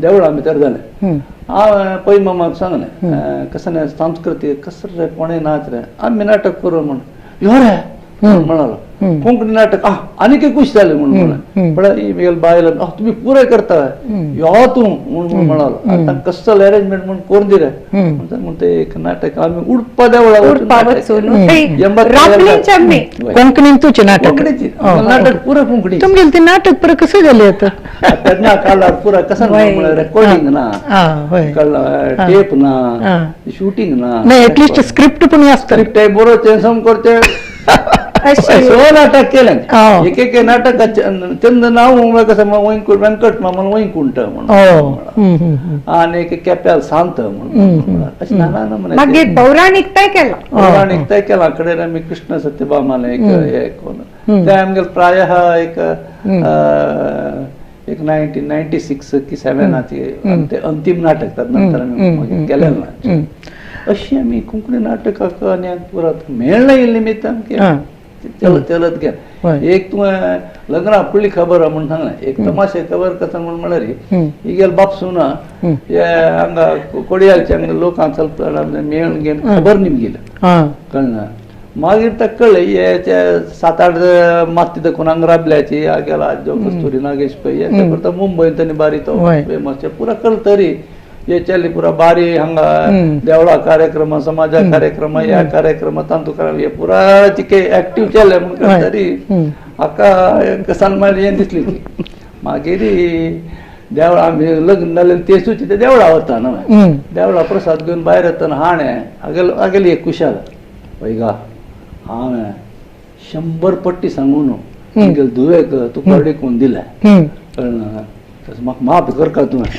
देवळां भितर जालें. हांवें पै मामाक सांगलें कसं न्ही सांस्कृतीक कसं रे कोणें नाच रे आमी नाटक करूं म्हण यो रे म्हणालो कोंकणी नाटक आनी खुश जालें म्हणून म्हणलें पण म्हगेले बायल तुमी पुराय करता यो तूं म्हणून म्हणालो. आतां कसलो अरेंजमेंट म्हूण करून दिलें म्हण तें एक नाटक आमी उडपा देवळा वचून कोंकणीतूच नाटक कोंकणीची नाटक पुराय कोंकणी तुमगेलें तें नाटक पुराय कसं जालें आतां तेन्ना काळार पुराय कसं म्हणल्यार रेकॉर्डिंग ना टेप ना शुटींग ना नाही एटलिस्ट स्क्रिप्ट पण आसता स्क्रिप्ट बरोवचें सम करचें 6 नाटक केलें. एक एक नाटक चंद नांव कसं व्यंकट मामान वैकुंठ म्हणून आनी एक केप्याल शांत म्हणून अशें नाना नमुने. मागीर पौराणिकताय केलां पौराणिकताय केलां कडेन आमी कृष्ण सत्यभामालें एक हें करून तें आमगेलें प्रायः एक एक 1996 की 7 ते अंतीम नाटक ताजे नंतर आमी मागीर केलें ना. अशी आमी कोंकणी नाटकाक आनी पुरात मेळ्ळें निमित्त आमचें चलत चलत गेलें. एक तुवें लग्ना फुडली खबर म्हूण सांगलें एक तमाशे खबर कथा म्हूण म्हळ्यार हिगेले बापसूना हे हांगा कोडयालचे हांगा लोकांक ಸ್ವಲ್ಪ मेळून घेवन खबर निमगेली कळना. मागीर ताका कळ्ळें हे ते 7-8 माती दाखोवन हांगा राबल्याची गेला आजो कस्तुरी नागेश पै हे करता मुंबयंत आनी बारी तो फेमस पुरा कळटा तरी हे चली पुरा बारी हांगा देवळा कार्यक्रम, समाजा कार्यक्रम, ह्या कार्यक्रम तांतू हे पुरा चिके एक्टीव चले म्हूण तरी हाका एक सन्मान हें दिसली ती. मागीर देवळा आमी लग्न जालें ते सुची ते देवळा वता न्हय, देवळा प्रसाद घेवन भायर येतना हाणें आगेली एक कुशाल पळय गा हांवें 100 पट्टी सांगू न्हू आमगेले धुवेक तुका कोण दिलें कळना तशें म्हाका माफ करका तुवें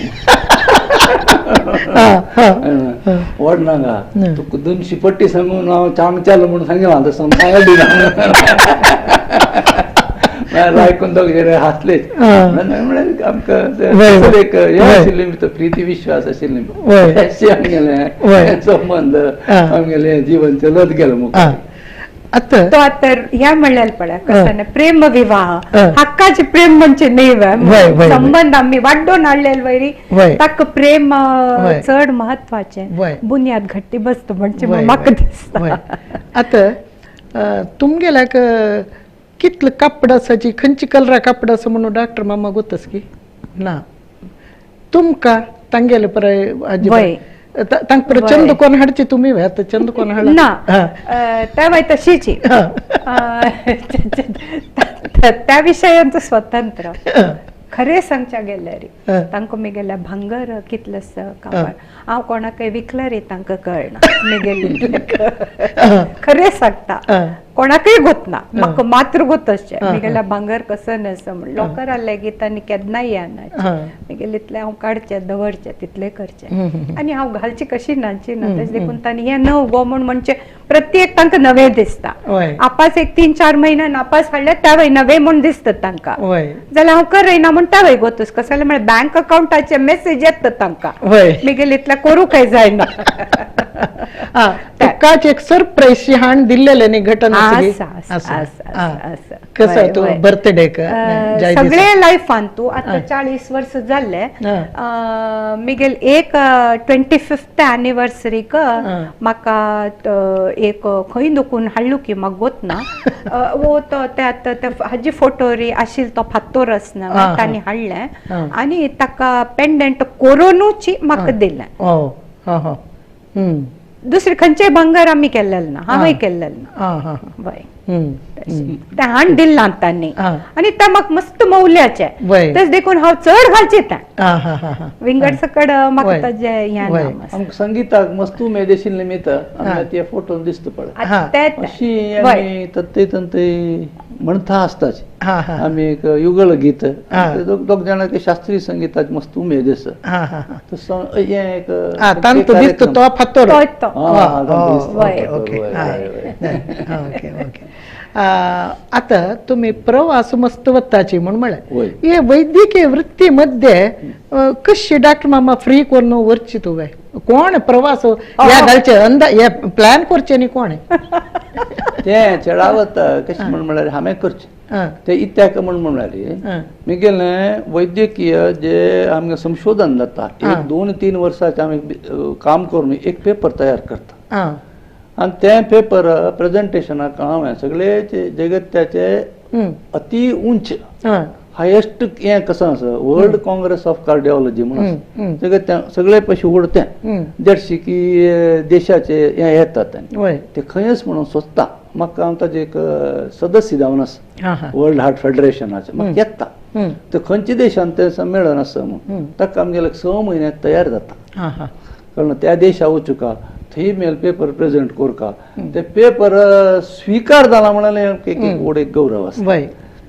व्हडना गा तुका 200 पट्टी सांगून हांव चांग चल म्हणून सांगला तसं सांगली ना. आयकून दोग जाण हांसलेच. म्हणलें आमकां एक हें आशिल्लें प्रिती विश्वास आशिल्लें अशें आमगेलें संबंद आमगेलें जीवन चलत गेलें मुखार. तो आतां ह्या म्हणल्यार पळय कसं प्रेम विवाह हक्काचे प्रेम म्हणजे न्हय संबंध आमी वाड्डोवन हाडलेले वयरी ताका प्रेम चड म्हत्वाचें बुन्याद घट्टी बसता म्हणजे म्हाका दिसता. आतां तुमगेल्याक कितलं कापड आसाची खंयची कलरा कापड आसा म्हणून डॉक्टर मामा गोतस की ना तुमकां तांगेले पराय आजी तांकां चंद कोण हाडची तुमी आतां चंद कोण हाडला ना त्या बाय तशीच त्या विशयांत स्वतंत्र. खरें सांगच्या गेल्यार तांकां मेगेल्या भांगर कितलें काबार हांव कोणाकय विकल्यार तांकां कळना मेगेले खरें सांगता कोणाकय गोतना म्हाका मात्र गोत अशें मेगेल्या भांगर कसं न्हेस म्हण लोकरा लेगीत आनी केन्नाय येना मेगेले इतलें हांव काडचें दवरचें तितलें करचें आनी हांव घालची कशी न्हांची ना तशें देखून तांणी हें नव गो म्हूण म्हणजे प्रत्येक तांकां नवें दिसता. आपास एक 3-4 म्हयन्यान आपास हाडल्यार त्या नवें म्हूण दिसता तांकां जाल्यार हांव करयना म्हूण त्या गोतूस कसं जाल्यार म्हळ्यार बँक अकावंटाचे मेसेज येता तांकां मेगेले इतलें करूंक जायना. तुकाच एक सरप्राईज हाण दिल्लेले न्ही घटना कसं तू बर्थडे सगळे लायफान तूं आतां 40 वर्स जाल्ले मेगेल एक 25th एनिवर्सरीक म्हाका एक खंय दुखून हाडलो की म्हाका गोतना वो तो त्या हाजी फोटो आशिल्लो तो फातोर आसना तांणी हाडलें आनी ताका पेंडंट कोरोनूच म्हाका दिलें. दुसरे खंयचेय भांगर आमी केल्लें ना हांवें केल्लें ना वय तें हाण दिल्लां तांणी आनी तें म्हाका मस्त मौल्याचें तशें देखून हांव चड घालचें तें विंगड सकड म्हाका ताजें हें ना. आमकां संगीताक मस्त उमेद आशिल्ली निमित्त आमकां ते फोटो दिसता पळय अशी आमी तत्ते तंते म्हणता आसताच आमी एक युगळ गीत दोग जाणांक शास्त्रीय संगीताची मस्त उमेद आसा तसो हें एक तांतू दिसता तो फातोर. ओके. आता तुम्ही प्रवास मस्त वताची म्हूण म्हळें हे वैद्यकीय वृत्ती मध्ये कशी डॉक्टर मामा फ्री करून वरची तुवें कोण प्रवास ह्या घालचे अंदाज हे प्लॅन करचे न्ही कोण तें चडावत कशें म्हण म्हळ्यार हांवें करचें ते इत्याक म्हण म्हळ्यार मेगेलें वैद्यकीय जे आमगे संशोधन जाता 1, 2, 3 वर्साचें आमी काम करून एक पेपर तयार करता आनी तें पेपर प्रेजेंटेशनाक हांवें सगळे जगत्याचे अति उंच हायेस्ट हें कसं आसा वर्ल्ड काँग्रेस ऑफ कार्डिओलॉजी म्हणून आसा जगत्या सगळे पयशे उडते 150 की देशाचे हें येतात ते खंयच म्हणून सोदता म्हाका हांव ताजे एक सदस्य जावन आसा वर्ल्ड हार्ट फेडरेशनाचे म्हाका येता ते खंयच्या देशान तें संमेलन आसा म्हणून ताका आमगेले 6 म्हयन्याक तयार जाता कारण त्या देशा वचुका थंय मेल पेपर प्रेजेंट करका ते पेपर स्वीकार जाला म्हणल्यार एक व्हड एक गौरव आसा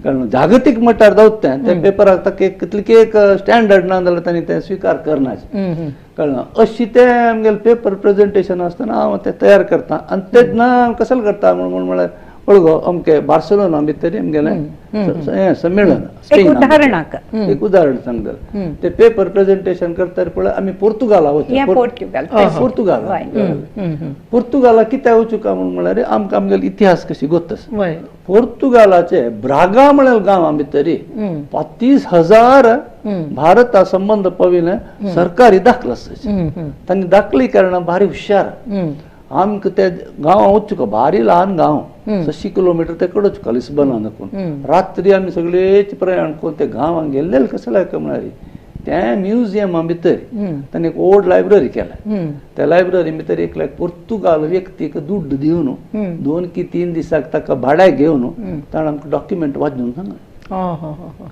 कारण जागतीक मट्टार जावत तें त्या पेपराक ताका एक कितले एक स्टँडर्ड ना जाल्यार तांणी तें स्विकार करनाचें कळना अशी तें आमगेलें पेपर प्रेजेंटेशन आसतना हांव तें तयार करता आनी तेन्ना कसलें करता म्हूण म्हळ्यार पळय अमके बार्सेलोना भितर आमगेलें हें संमेलन एक उदाहरणाक एक उदाहरण सांगतलें ते पेपर प्रेजेंटेशन करता पळय आमी पोर्तुगाला वचूं पोर्तुगाल पोर्तुगाला कित्याक वचूं काय म्हूण म्हळ्यार आमकां आमगेलो इतिहास कशी गोत आसा. पोर्तुगालाचे ब्रागा म्हळ्यार गांवा भितर 35,000 भारता संबंद पविले सरकारी दाखलो आसा तांणी दाखली कारणान भारी हुशार आमकां ते गांवां वचूं भारी ल्हान गांव 600 किलोमिटर ते कडेन वचूं लिस्बना दाखून रात्री आमी सगळेच प्रयाण करून ते गांवांत गेल्ले कसले म्हळ्यार त्या म्युझियमा भितर ताणें एक ओल्ड लायब्ररी केल्या. त्या लायब्ररी भितर एक पोर्तुगाल व्यक्तीक दुड्ड दिवन 2 की 3 दिसाक ताका भाड्याक घेवन ताणें आमकां डॉक्युमेंट वाचून सांगलें.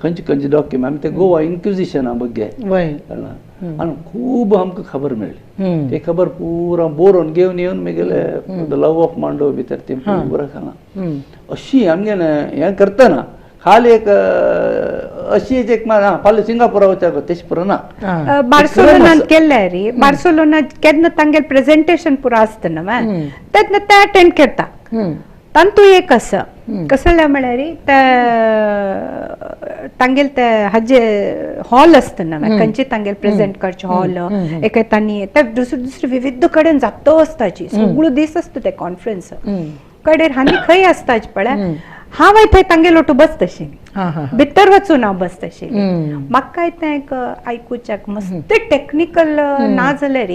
खंयचे खंयचे डॉक्युमेंट आमी ते गोवा इन्क्विजिशना बग्गे आनी खूब आमकां खबर मेळ्ळी. ती खबर पुरा बरोवन घेवन येवन मागीर the love of Mandovi भितर ती पुरा सांगला. अशी आमगेलें हें करतना खाली एक अशी एक फाल्यां सिंगापुरा वचपाक तशें पुरो ना. बार्सोलोनात केल्ले रे, बार्सोलोनात केन्ना तांगेलें प्रेजेंटेशन पुरो आसता न्हू तेन्ना ते अटेंड करता. तांतू एक आसा कसलें म्हळ्यार ते तांगेले ते हाजे हॉल आसता न्हू खंयचे तांगेले प्रेजेंट करचे हॉल एक तांणी ते दुसरे दुसरे विविध कडेन जाता आसताची सगळो दीस आसता ते कॉन्फरन्स कडेर आनी खंय आसताच पळय. हांव थंय तांगेलो लोटू बसतशी भितर वचून हांव बसतशी. म्हाका तें एक आयकुच्याक मस्त टेक्निकल ना जाल्यार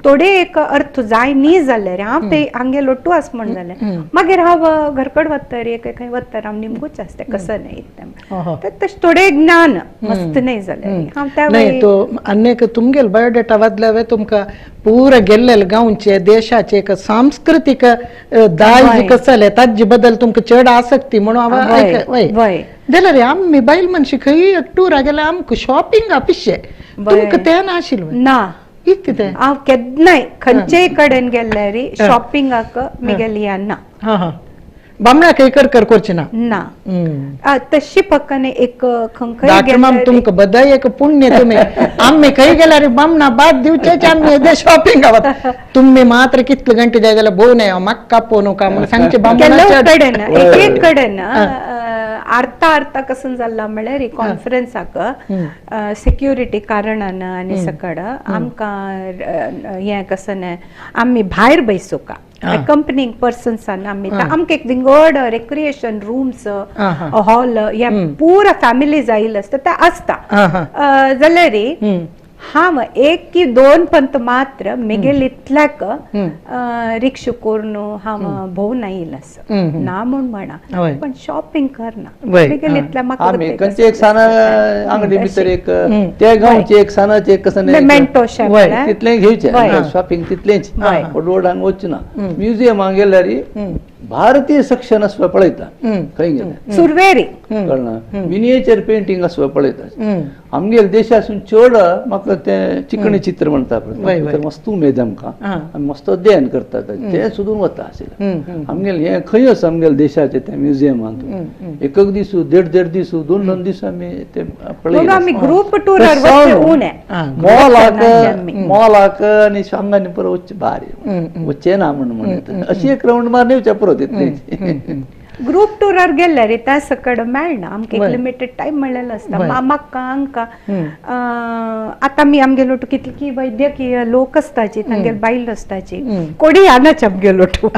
थोडे एक अर्थ जाय न्ही जाल्यार हांव ते हांगे लोटू आस म्हण जालें मागीर हांव घरकड वतर एक खंय वतर हांव निमगूच आसता कसं न्ही इतलें तशें थोडें ज्ञान मस्त न्ही जाल्यार हांव त्या नाही. तो आनी तुमगेल बायोडेटा वादल्यावे तुमकां पुरा गेल्ले गांवचे देशाचे एक सांस्कृतीक दायज कसलें ताजे बद्दल तुमकां चड आसक्ती म्हणून हांव जाल्यार आमी बायल मनशी खंय टुरा गेल्यार आमकां शॉपिंग पिशे तुमकां तें नाशिल्लें ना. कितें तें हांव केन्नाय खंयचेय कडेन गेल्यार शॉपिंगाक म्हगेली ना. बामणा खंय कर कर करची ना ना तशी पक्काने एक खंय तुमकां बधाई एक पुण्य तुमी आमी खंय गेल्यार बामणा बाद दिवचेच आमी येदे शॉपिंग तुमी मात्र कितले घंटे जाय जाल्यार भोव न्हय म्हाका कापोवं नका म्हणून सांगचे बामणा कडेन एक एक कडेन अर्था अर्था कसं जाल्ला म्हळ्यार कॉन्फरन्साक सेक्युरिटी कारणान आनी सकड आमकां हें कसं न्हय आमी भायर बैसोका अकंपनींग पर्सन्स आमी आमकां एक विंगड रेक्रिएशन रूम्स हॉल हे पुरा फॅमिली जाईल आसता ते आसता जाल्यार हांव 1 की 2 पंत मात्र म्हगेले इतल्याक रिक्षा करून हांव भोंवून आयिल्लें आसा ना म्हूण म्हणा पण शॉपिंग करना म्हगेले इतल्या म्हाका खंयचे एक साना आंगडी भितर एक त्या गांवचे एक सानाचे एक कसं तितलें घेवचें शॉपिंग तितलेंच व्हड व्हड हांगा वचचें ना. म्युझियमाक गेल्यार भारतीय सक्षण आसपा पळयता खंय गेल्यार सुरवेरी कळना मिनिएचर पेंटींग आसपा पळयता. आमगेले देशासून चड म्हाका तें चिकणी चित्र म्हणटा पळय मस्त उमेद आमकां आमी मस्त अध्ययन करतात तें सोदून वता आशिल्लें. आमगेले हें खंय आसा आमगेले देशाचें तें म्युझियमांत एक एक दीस 1.5 1.5 दीस 2 2 दीस आमी ते पळयले. ग्रुप टूरार मॉलाक मॉलाक आनी हांगा परत वचचें भायर वचचें ना म्हण म्हणटा अशी एक रावंड मारून येवचें परत इतलें. ग्रुप टूरार गेल्यार त्या सकड मेळना आमकां एक लिमिटेड टायम मेळ्ळेलो आसता. म्हाका आमकां आतां आमी आमगे लोटू कितली वैद्यकीय लोक आसताची तांगेले बायल आसताची कोणी यानाच आमगे लोटू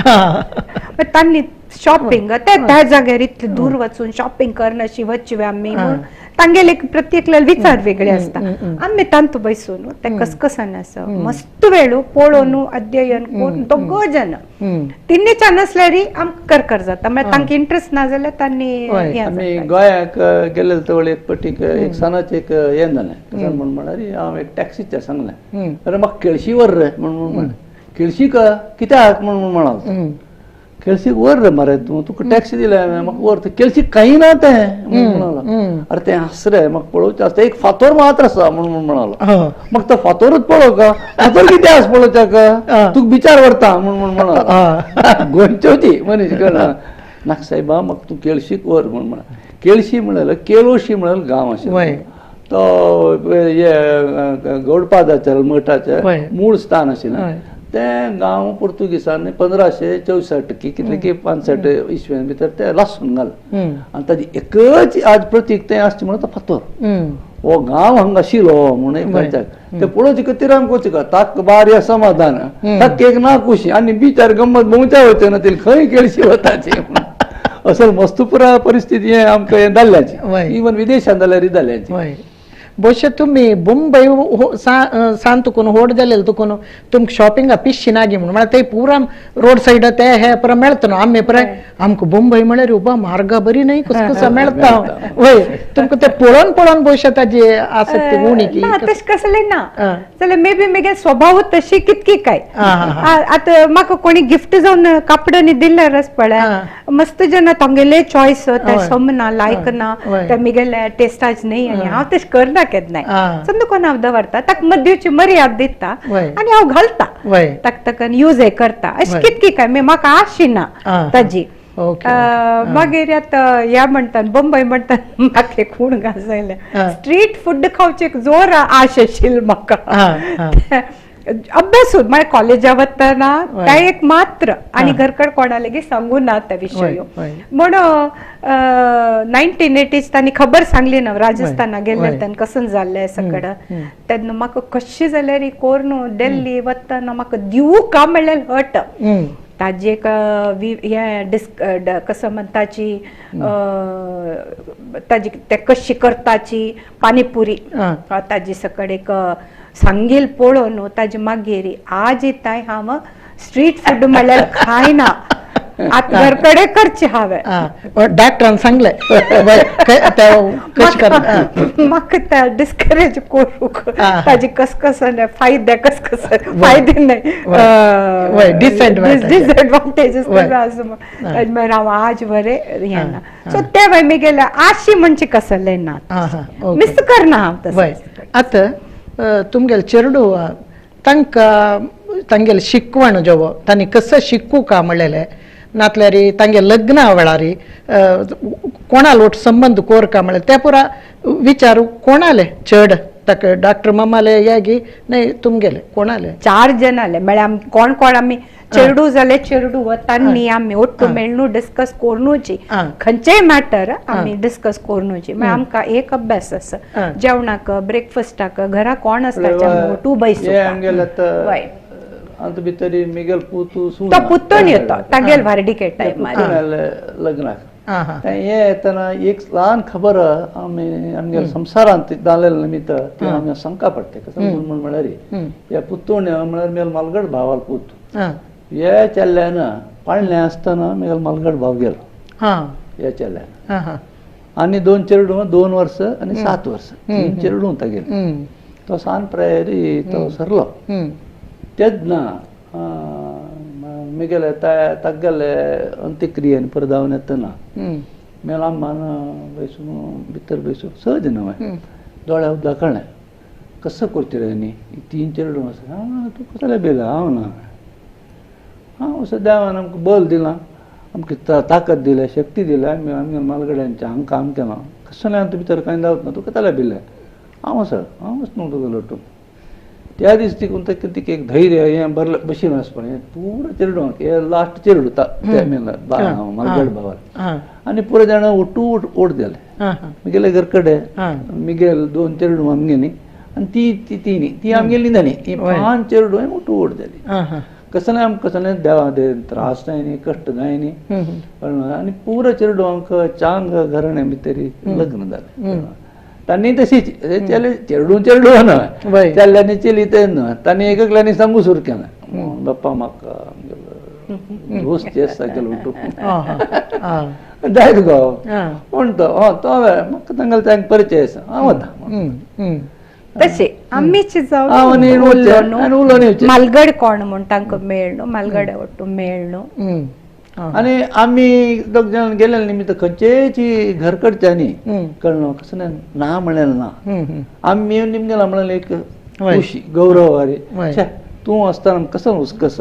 तांणी शॉपिंग त्या जाग्यार इतले दूर वचून शॉपिंग करनाशी वचवे आमी म्हूण तांगेले प्रत्येकले विचार वेगळे आसता. आमी तांतू बसून ते कसकसान आसा मस्त वेळ पळोवन अध्ययन करून दोग जण तिन्ही नासल्यार आमकां करकर जाता मागीर तांकां इंट्रस्ट ना जाल्यार तांणी. आमी गोंयाक गेले तवळ एक पटीक एक सणाचें एक हें जालें कशें म्हण म्हळ्यार हांव एक टॅक्सीचें सांगलें अरे म्हाका केळशी व्हर रे म्हण म्हणलें. केळशी कित्याक म्हण म्हणाल केळशीक वर रे मरे तूं तुका टॅक्सी दिल्या हांवें म्हाका वर केळशीक कांय ना तें म्हूण म्हणालो. अरे तें आस रे म्हाका पळोवचें आसता एक फातोर मात्र आसा म्हूण म्हणालो. म्हाका तो फातोरूच पळोवका फातोर कितें आसा पळोवच्याक तुका बिचार व्हरता म्हूण म्हणालो. गोंयची होती मनीस कळना नाका सायबा म्हाका तूं केळशीक वर म्हूण म्हणा. केळशी म्हणल्यार केळोशी म्हणल्यार गांव आशिल्लो तो हे गौडपादाच्या मठाचें मूळ स्थान आशिल्लें तें गांव पुर्तुगीजांनी 1564 की कितले की 65 इसवेन भितर ते लासून घाल आनी ताजी एकच आज प्रतीक तें आसचें म्हणून तो फातोर हो गांव हांगा आशिल्लो म्हणून एक ते पळोवचे खातीर आमकां वचूं ताक बारी समाधान ताक एक ना खुशी आनी बिचार गम्मत भोंवच्या वचना ना ते खंय केळशी वताची असल मस्त पुरा परिस्थिती हें आमकां हें जाल्ल्याची इवन विदेशांत जाल्यार जाल्ल्याची. ಬಹುಶಃ ತುಮ್ಮಿ ಬೊಂಬೈ सान तुकून होड जालेल तुकून तुमकां शॉपिंगा पिश्शी नागी म्हणून म्हळ्यार ते पुरा रोड सायड ते हे पुरा मेळता न्हू. आमी पुराय आमकां बॉम्बय म्हळ्यार उबा मार्गा बरी न्हय कसकसा मेळता. वय तुमकां ते पळोवन पळोवन बहुशा ताजी आसक्ती उणी की ना तशें कसलें ना जाल्यार मे बी म्हगे स्वभाव तशी कितकी काय. आतां म्हाका कोणी गिफ्ट जावन कापडांनी दिल्यार पळय मस्त जेन्ना तांगेले चॉयस ते समना लायक ना ते म्हगेले टेस्टाच न्ही आनी हांव तशें करना केन्नाय. संद कोण हांव दवरता ताका मद्दीची मर्याद दिता आनी हांव घालता ताका ताका यूज करता अशें कितकी काय म्हाका आशी ना ताजी. मागीर आतां ह्या म्हणटात बंबय म्हणटात म्हाका खूण घासयलें स्ट्रीट फूड खावचे जोर आश आशिल्ली म्हाका. अभ्यासूच म्हळ्यार कॉलेजा वतना ते एक मात्र आनी घरकड कोणा लेगीत सांगू ना त्या विशय म्हण 1980s तांणी खबर सांगली ना राजस्थाना गेल्ले तेन्ना कसं जाल्लें सगळं तेन्ना म्हाका कशें जाल्यार कोरून दिल्ली वतना म्हाका दिवू का म्हणल्यार हट ताजी एक हें डिस्क कसं म्हणटाची ताजी ते कशी करताची पानीपुरी ताजी सकड एक सांगील पळोवन ताजे मागीर आज येताय हांव स्ट्रीट फूड म्हणल्यार खायना आतां घरकडे करचे हांवें. डॉक्टरान सांगलें म्हाका त्या डिस्करेज करूंक ताजे कसकस फायदे कसकस फायदे न्हय डिसएडवांटेजीस आसा ताजे मागीर हांव आज बरें हें ना. सो ते मागीर म्हगेलें आशी म्हणजे कसलें ना मिस करना हांव तशें. आतां तुमगेले चेडू तांकां तांगेले शिकवण जेवो तांणी कसं शिकू का म्हणलेलें नातल्यार तांगे लग्ना वेळार कोणा लोट संबंद कोर का म्हणलें ते पुरा विचार कोणाले चड ताका डॉक्टर मामाले यागी न्हय तुमगेले कोणाले चार जण आले म्हळ्यार कोण कोण आमी चेडू जाले चेडू वतांनी आमी ಒಟ್ಟು मेळ्ळू डिस्कस करूची खंयचेय मॅटर आमी डिस्कस करूची. म्हळ्यार आमकां एक अभ्यास आसा जेवणाक ब्रेकफास्टाक घरा कोण आसता टू बैस अंत भितरी मिगेल पुतू तो पुतून येतो तागेल व्हारडीके टायमार लग्नाक हे येतना एक ल्हान खबर आमी आमगेले संवसारांत जालेले निमित्त ती आमी शंका पडटे कसं म्हण म्हळ्यार ह्या पुतूण म्हळ्यार मेल मालगड भावाल पूत हे चेल्ल्यान पाळणें आसतना मेल मालगड भाव गेलो ह्या चेल्ल्यान आनी दोन चेडूं 2 वर्स आनी 7 वर्स 3 चेडूं तागेले तो सान प्रायरी तो सरलो तेन्ना मिगेले तागेले अंत्यक्रियेन परत धांवन येतना मेल अम्मान बैसून भितर बैसून सहज न्हय दोळ्या उदक कळ्ळें कसं करतले न्ही 3 चेडूं आसा हांव तूं कसलें बेला हांव ना हांव देवान आमकां बल दिलां आमकां ताकद दिल्या शक्ती दिल्या आमी आमगे मालगड्यांचें हांगा काम केलां कसलें आतां भितर कांय जावत ना तुका कसलें बिलें हांव आसा हांव न्हू तुका लटून त्या दीस तिकून तिका एक धैर्य हें बरलें बशीन वचपा हें पुरो चेडूं हे लास्ट चेडूं मालगड भावार आनी पुरो जाणां ओटू ओट जालें मिगेले घर कडेन मिगेल 2 चेडूं आमगे न्ही आनी ती तिनी ती आमगेली न्ही ती 5 चेडूं ओटू ओट जाली. कसलें आमकां कसलें देवा त्रास जाय न्ही कश्ट जाय न्ही आनी पुरो चेडूं आमकां चांग घराण्या भितर लग्न जालें. तांणी तशीच चेले चेडूं चेडूं ना चेल्ल्यांनी चेली ते ना तांणी एकल्यानी सांगू सुरू केलें बाप्पा म्हाका दोस्त आसा गेलो उठू जायत गो कोण तो तो म्हाका तांगेलो तांकां परिचय आसा हांव वता तशें आमीच जावन मालगड कोण म्हूण तांकां मेळ्ळो मालगड ಒಟ್ಟು मेळ्ळो आनी आमी दोग जाण गेले निमित्त खंयचेय घर कडच्यांनी कळ्ळो कसं ना म्हणलें ना आमी येवन निमगेला म्हणलें एक खुशी गौरव अरे छे तूं आसतना कसं हुसकस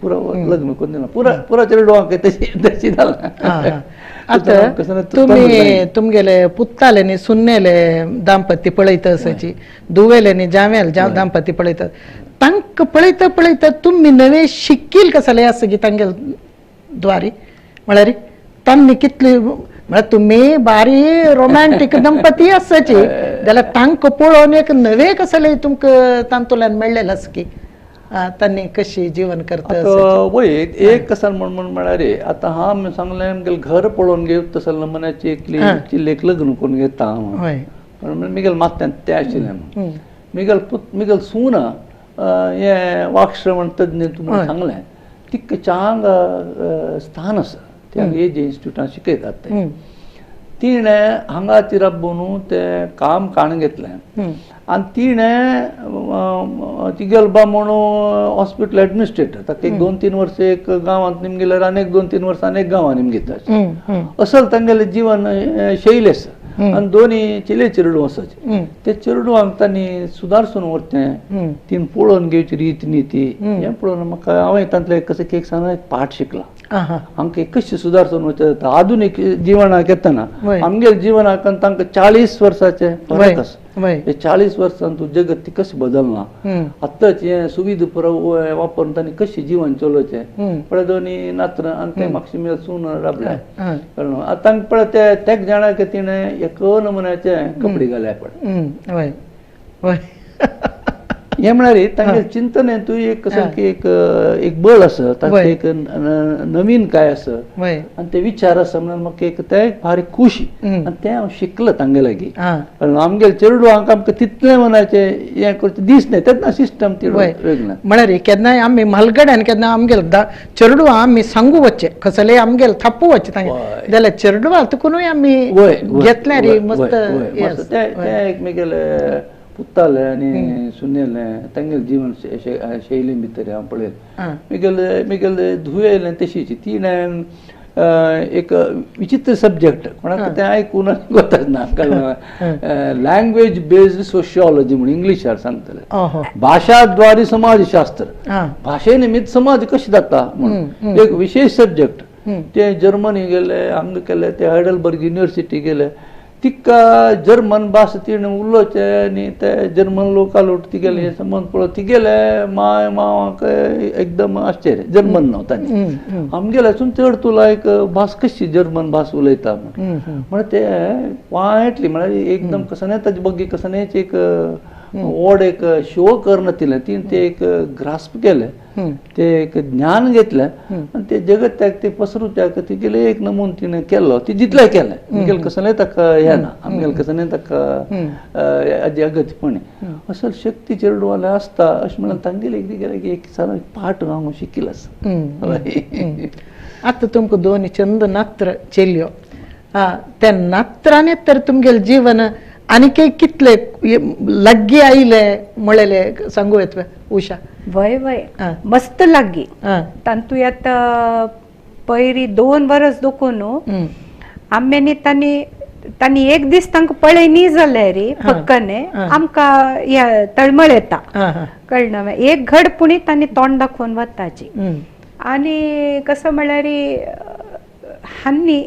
पुरो लग्न करून दिला पुरा पुरा चेडवांक तशी तशी जालां. आतां तुमी तुमगेले पुत्ताले न्ही सुन्नेले दांपत्य पळयता आसाची दुवेले न्ही जावेल दांपत्य पळयता तांकां पळयता पळयता तुमी नवे शिकील कसले आसा की तांगेले द्वारी म्हळ्यार तांणी कितली म्हळ्यार तुमी बारी रोमॅन्टीक दंपती आसाची जाल्यार तांकां पळोवन एक नवे कसले तुमकां तातूंतल्यान मेळ्ळेलें आसा की तांणी कशी जीवन करता. वय एक कसं म्हण म्हण म्हळ्यार आतां हांव सांगलें आमगेलें घर पळोवन घेत तसो लग्नाची एकली चिल्लेक लग्न करून घेता हांव. मिगेल मात्यान तें आशिल्लें म्हणून मिगेल पुत मिगेल सून हें वाक्श्रवण तज्ञ तूं सांगलें तिका चांग स्थान आसा ते हांगा एजे इन्स्टिट्यूटान शिकयतात ते तिणें हांगा ती राबोवन तें काम काण घेतलें आनी तिणें तिगेलो बामण हॉस्पिटल एडमिनिस्ट्रेटर ताका एक 2-3 वर्सां एक गांवांत निमगेल्यार आनी एक 2-3 वर्सां आनी एक गांवांत निमगेता असल तांगेलें जीवन शैली आसा आनी दोनी चेले चेरडूं आसाचे ते चेरडुवांक तांणी सुदारसून व्हरचें तीन पळोवन घेवची रीत निती हें पळोवन म्हाका हांवें तांतलें कसं एक सांगून एक पाठ शिकला आमकां कशें सुदारसून वचता आधुनीक जिवनाक येतना आमगेले जिवनाक आनी तांकां 40 वर्साचें फरक आसा. हे 40 वर्सां तूं जगत ती कशें बदलना आत्ताच हें सुविधा पुरो वापरून तांणी कशें जीवन चलोवचें पळय दोनी नात्र आनी तें म्हाका मेळ सून राबलें कळ्ळें आतां तांकां पळय ते तेक जाणाक तिणें एक नमुन्याचे कपडे घाले पळय. हें म्हळ्यार तांगेलें चिंतन हें तूं एक सारकें एक एक बळ आसा तांचें एक नवीन काय आसा आनी ते विचार आसा म्हणून म्हाका एक तें भारी खुशी आनी तें हांव शिकलो तांगे लागीं. आमगेले चेरडुवांक आमकां तितलें म्हणाचें हें करचें दीस न्हय तेन्ना सिस्टम ती वेगळें म्हळ्यार केन्नाय आमी म्हालगड्यान केन्ना आमगेले चेरडुवां आमी सांगू वचचें कसलें आमगेले थाप्पू वचचें तांगे जाल्यार चेरडुवां तुकूनय आमी घेतलें रे मस्त तें एक म्हगेलें पुतालें आनी सुनेलें तांगेलें जीवन शैली भितर हांव पळयलें. म्हगेले म्हगेले धुवेलें तशीच तिणें एक विचित्र सब्जेक्ट कोणाक तें आयकून वताच ना लँग्वेज बेस्ड सोशियोलॉजी म्हणून इंग्लिशार सांगतले भाशाद्वारे समाजशास्त्र भाशे निमित्त समाज कशें जाता म्हणून एक विशेष सब्जेक्ट ते जर्मनी गेले हांगा केले ते हायडलबर्ग युनिवर्सिटी गेले तिका जर्मन भास तिणें उलोवचें आनी ते जर्मन लोकां तिगेले संबंद पळोवन तिगेले माय मावाक एकदम आश्चर्य जर्मन न्हू तांणी आमगेल्यासून चड तुला एक भास कशी जर्मन भास उलयता म्हण म्हळ्यार ते वायटली म्हळ्यार एकदम कसने ताजे बग्गी कसनेच एक ओड एक शो करून तिलें तिणें ते एक ग्रास्प केलें ते एक ज्ञान घेतलें आनी ते जगत्याक ते पसरूच्याक तिगेलें एक नमून तिणें केलो ती जितलें केलें आमगेलें कसलें ताका हें ना आमगेलें कसलें ताका अगत्यपणी असल शक्ती चेरडुवालें आसता अशें म्हणून तांगेलें एक तिगेलें एक सारो पाठ हांव शिकिल्लो आसा. आतां तुमकां दोन चंद नात्र चेल्यो त्या नात्रांनी तर तुमगेलें जीवन आनीक कितले लागीं आयले म्हळेले सांगू येत उषा? वय वय मस्त लागीं तांतू आतां पयरी 2 वर्स दोखून न्हू आम्यांनी तांणी तांणी एक दीस तांकां पळय न्ही जाल्यार फक्कने आमकां हे तळमळ येता कळना एक घड पुणी तांणी तोंड दाखोवन वताची. आनी कसं म्हळ्यार हांनी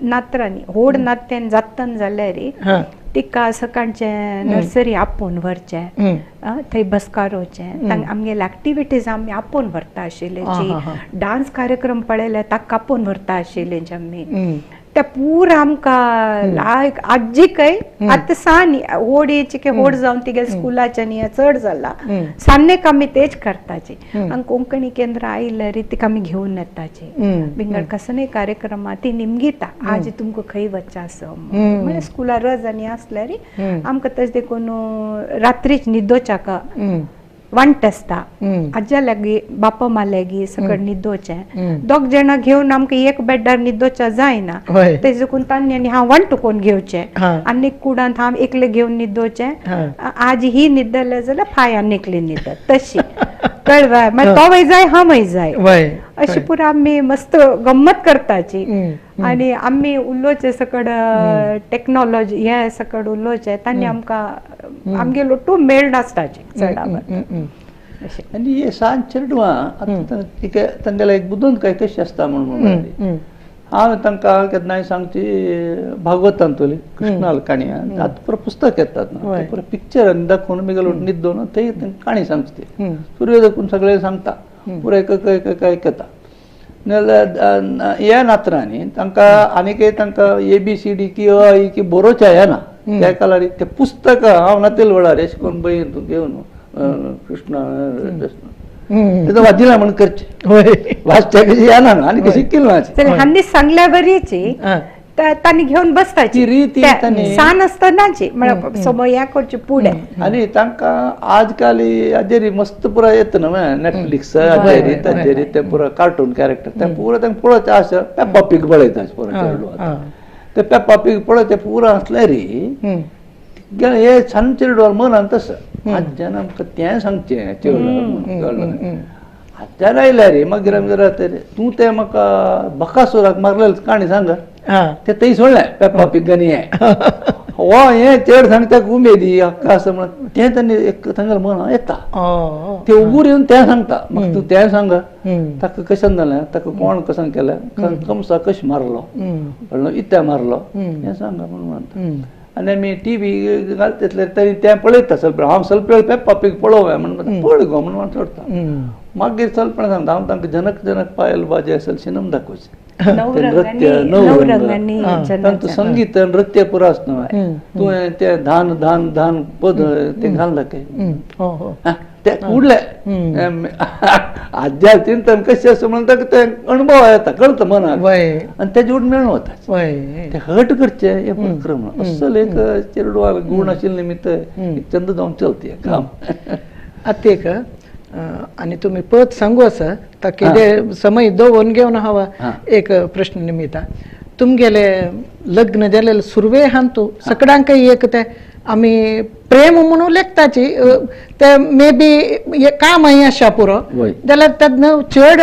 नात्रांनी होड नात्यान जातन जाल्यार तिका सकाळचें नर्सरी आपोवन व्हरचें थंय बसकारोचें आमगेले एक्टिविटीज आमी आपोवन व्हरता आशिल्ले जी डांस कार्यक्रम पळयले ताका आपोवन व्हरता आशिल्ले आमी त्या पुरा आमकां लायक आजीकय आतां सान होड येची होड जावन तिगेले स्कुलाचें न्ही चड जाला सान्नेक आमी तेच करताची आनी कोंकणी केंद्र आयल्यार तिका आमी घेवन येताची विंगड कसले कार्यक्रमा ती निमगिता आज तुमकां खंय वचचें आसा म्हळ्यार स्कुलार रज आनी आसल्यार आमकां तशें देखून रात्रीच न्हिदोच्याक वांट आसता आज्या लागीं बापा मा लागीं सगळें न्हिदोचें दोग जाणां घेवन आमकां एक बेडार न्हिदोच्या जायना तेजे देखून तांणी आनी हांव वांट कोण घेवचें आनी कुडांत हांव एकलें घेवन न्हिदोचें आज ही न्हिदले जाल्यार फाय आनी एकली न्हिदत तशी कळवाय मागीर तो वय जाय हांव वय जाय अशी पुरा आमी मस्त गम्मत करताची. आनी आमी उलोवचें सकड टॅक्नोलॉजी हें सकड उलोवचें तांणी आमकां आमगेलो टू मेळ नासताची चडावत. आनी हे सान चेडवां आतां तिका तांगेले एक बुदवंत काय कशी आसता म्हणून हांव तांकां केन्नाय सांगची भागवतांतली कृष्णाल काणी आतां पुरो पुस्तक येतात ना पुरो पिक्चर आनी दाखोवन म्हगेलो न्हिदोवन थंय काणी सांगची ती सुर्य दाखोवन सगळें सांगता पुरो एक एक आयकता नाजाल्यार ह्या नात्रांनी तांकां आनीक तांकां ए बी सी डी की अ की बरोवच्या येना त्या काळार तें पुस्तक हांव नातेल वेळार अशें करून बयन तूं घेवन कृष्ण तेजो वाचिला म्हणून करचें वाचच्या कशी येना आनी शिकिल्लें ना. हांणी सांगल्या बरीची तांणी घेवन बसताची सान आसतनाची म्हळ्यार समया करची पुढे. आनी तांकां आजकाल हाजेर मस्त पुरा येता न्हू नेटफ्लिक्स हाजेर ताजेर ते पुरा कार्टून कॅरेक्टर ते पुरा तांकां पळोवचें आसा पेप्पा पीग पळयता पुरा चेडू ते पेप्पा पीग पळोवचें पुरा आसलें री हे सान चेडवान मनान तसं आज्यान आमकां तें सांगचें चेडवान आज्यान आयल्या रे मागीर आमगेर रावता रे तूं तें म्हाका बकासुराक मारलेलें काणी सांग ते थंय सोडलें पेप्पा पिगांनी हें हो हें चेड सांगता उमेदी हक्का आसा म्हणून तें तांणी एक तांगेलें मनां येता ते उगूर येवन तें सांगता म्हाका तूं तें सांग ताका कशें जालें ताका कोण कशें केलें कंसा कशें मारलो कळ्ळो इत्या मारलो हें सांगा म्हणून म्हणटा. आनी आमी टी व्ही घालता तरी तें पळयता स्वल्प हांव स्वल्प वेळ पेप्पा पीग पळोवया म्हणून पळय गो म्हणून सोडटा. मागीर स्वल्प सांगता हांव तांकां जनक जनक पायल बाजे असेल सिनम दाखोवचें नृत्य नवरंग तांचो संगीत नृत्य पुरा आसता तुवें तें धान धान धान पद तें घाल दाखय ते उडले आज्या चिंतन कशें आसा म्हणून ताका ते अणभव येता कळटा मनाक आनी तेजे उड मेळून वता ते हट करचें हें क्रम असल एक चेडवा गूण आशिल्ले निमित्त एक चंद जावन चलता हें काम. आतां एक आनी तुमी पद सांगू आसा ताका कितें समय दवरून घेवन हवा एक प्रश्न निमित्ता तुमगेले लग्न जालेले सुरवे हांतू सगळ्यांकय एक ते आमी प्रेम म्हणून लेखताची ते मे बी कामय आसा पुरो जाल्यार तेन्ना चड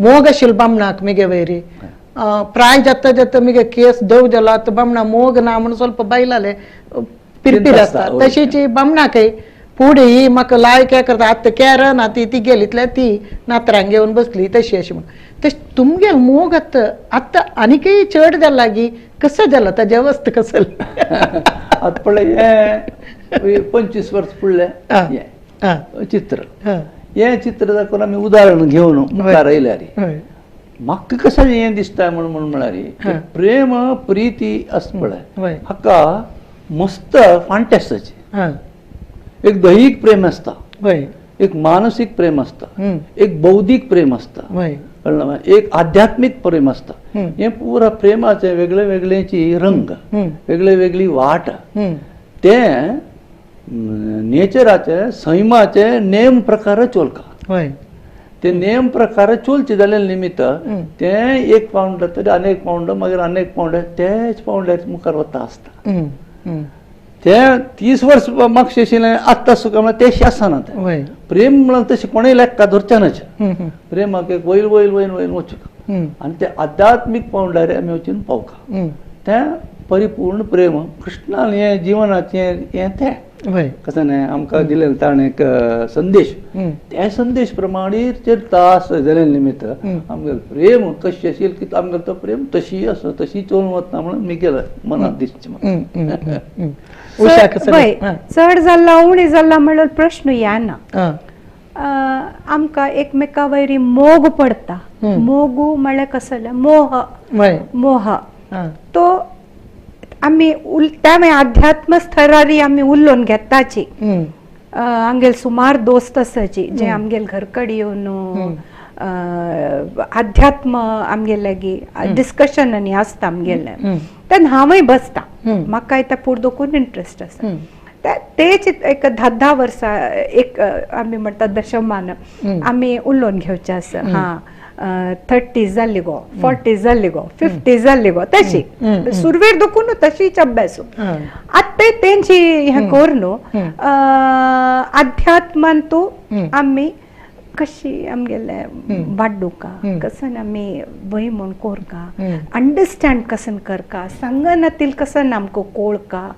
मोग आशिल्लो बामणाक मिगे वयरी प्राय जाता जाता मिगे केस दव जाला आतां बामणा मोग ना म्हणून स्वल्प बायलाले पिरपीर आसता तशीच बामणाकय फुडें ही म्हाका लायक हें करता आतां केर ना ती ती गेली ती नातरांक घेवन बसली तशी अशी म्हणून तशें तुमगेल मोग आतां आतां आनीकय चड जाला गी कसो जाला ताजे अवस्था कसो आतां पळय हें 25 वर्स फुडलें हें चित्र हें चित्र दाखोवन आमी उदाहरण घेवन मुखार आयल्यार म्हाका कशें हें दिसता म्हणून म्हणून म्हळ्यार प्रेम प्रिती आसा पळय हाका मस्त फांटे आसताची. एक दैहीक प्रेम आसता, एक मानसीक प्रेम आसता, एक बौद्धीक प्रेम आसता, कळ्ळें, एक आध्यात्मीक प्रेम आसता. हें पुरा प्रेमाचे वेगळे वेगळेची रंग वेगळे वेगळी वाट तें नेचराचे सैमाचे नेम प्रकार चोलका ते नेम प्रकार चोलचे जाल्ले निमित्त तें एक पावंड तरी अनेक पावंड मागीर अनेक पावंड तेच पावंड्यार मुखार वता आसता. ते 30 वर्स मागशें आशिल्लें आत्तां सुद्दां म्हळ्यार तें आसना तें प्रेम म्हणून तशें कोणूय लेखका धरचें नाच प्रेमाक एक वयर वयर वयर वयर वचूंक आनी ते आध्यात्मीक पावंड्यार आमी वचून पावका तें परिपूर्ण प्रेम कृष्णान हें जिवनाचें हें तें कशें न्हय आमकां दिलें ताणें एक संदेश त्या संदेश प्रमाणे तास जाले निमित्त आमगेलें प्रेम कशें आशिल्लें की आमगेलो तो प्रेम तशी आसा तशी चोवन वतना म्हणून मिगेल मनांत दिसचें म्हाका. चड जाला उणें जाला म्हणल्यार प्रश्न येना. आमकां एकमेका वयरी मोग पडटा. मोगू म्हळ्यार कसलो मोह मोह तो आमी त्या मागीर अध्यात्म स्थरारी आमी उलोवन घेताची. आमगेले सुमार दोस्त आसाची जे आमगेले घर कडेन येवन अध्यात्म आमगेले लागीं डिस्कशन आनी आसता आमगेलें तेन्ना हांवूय बसता म्हाकाय त्या फूड दोकून इंट्रस्ट आसा. तेच एक 10-10 वर्सां एक आमी म्हणटा दशमान आमी उलोवन घेवचें आसा. हां 30 जाल्ली गो 40 जाल्ली गो 50 जाल्ली गो तशी सुरवेर दोकून तशीच अभ्यास आतां तेंची हें करून अध्यात्मान तूं आमी कशी आमगेले वाडूका कसन आमी वय म्हूण कोरका अंडरस्टँड कसन करका सांगनातील कसन आमकां कोळका.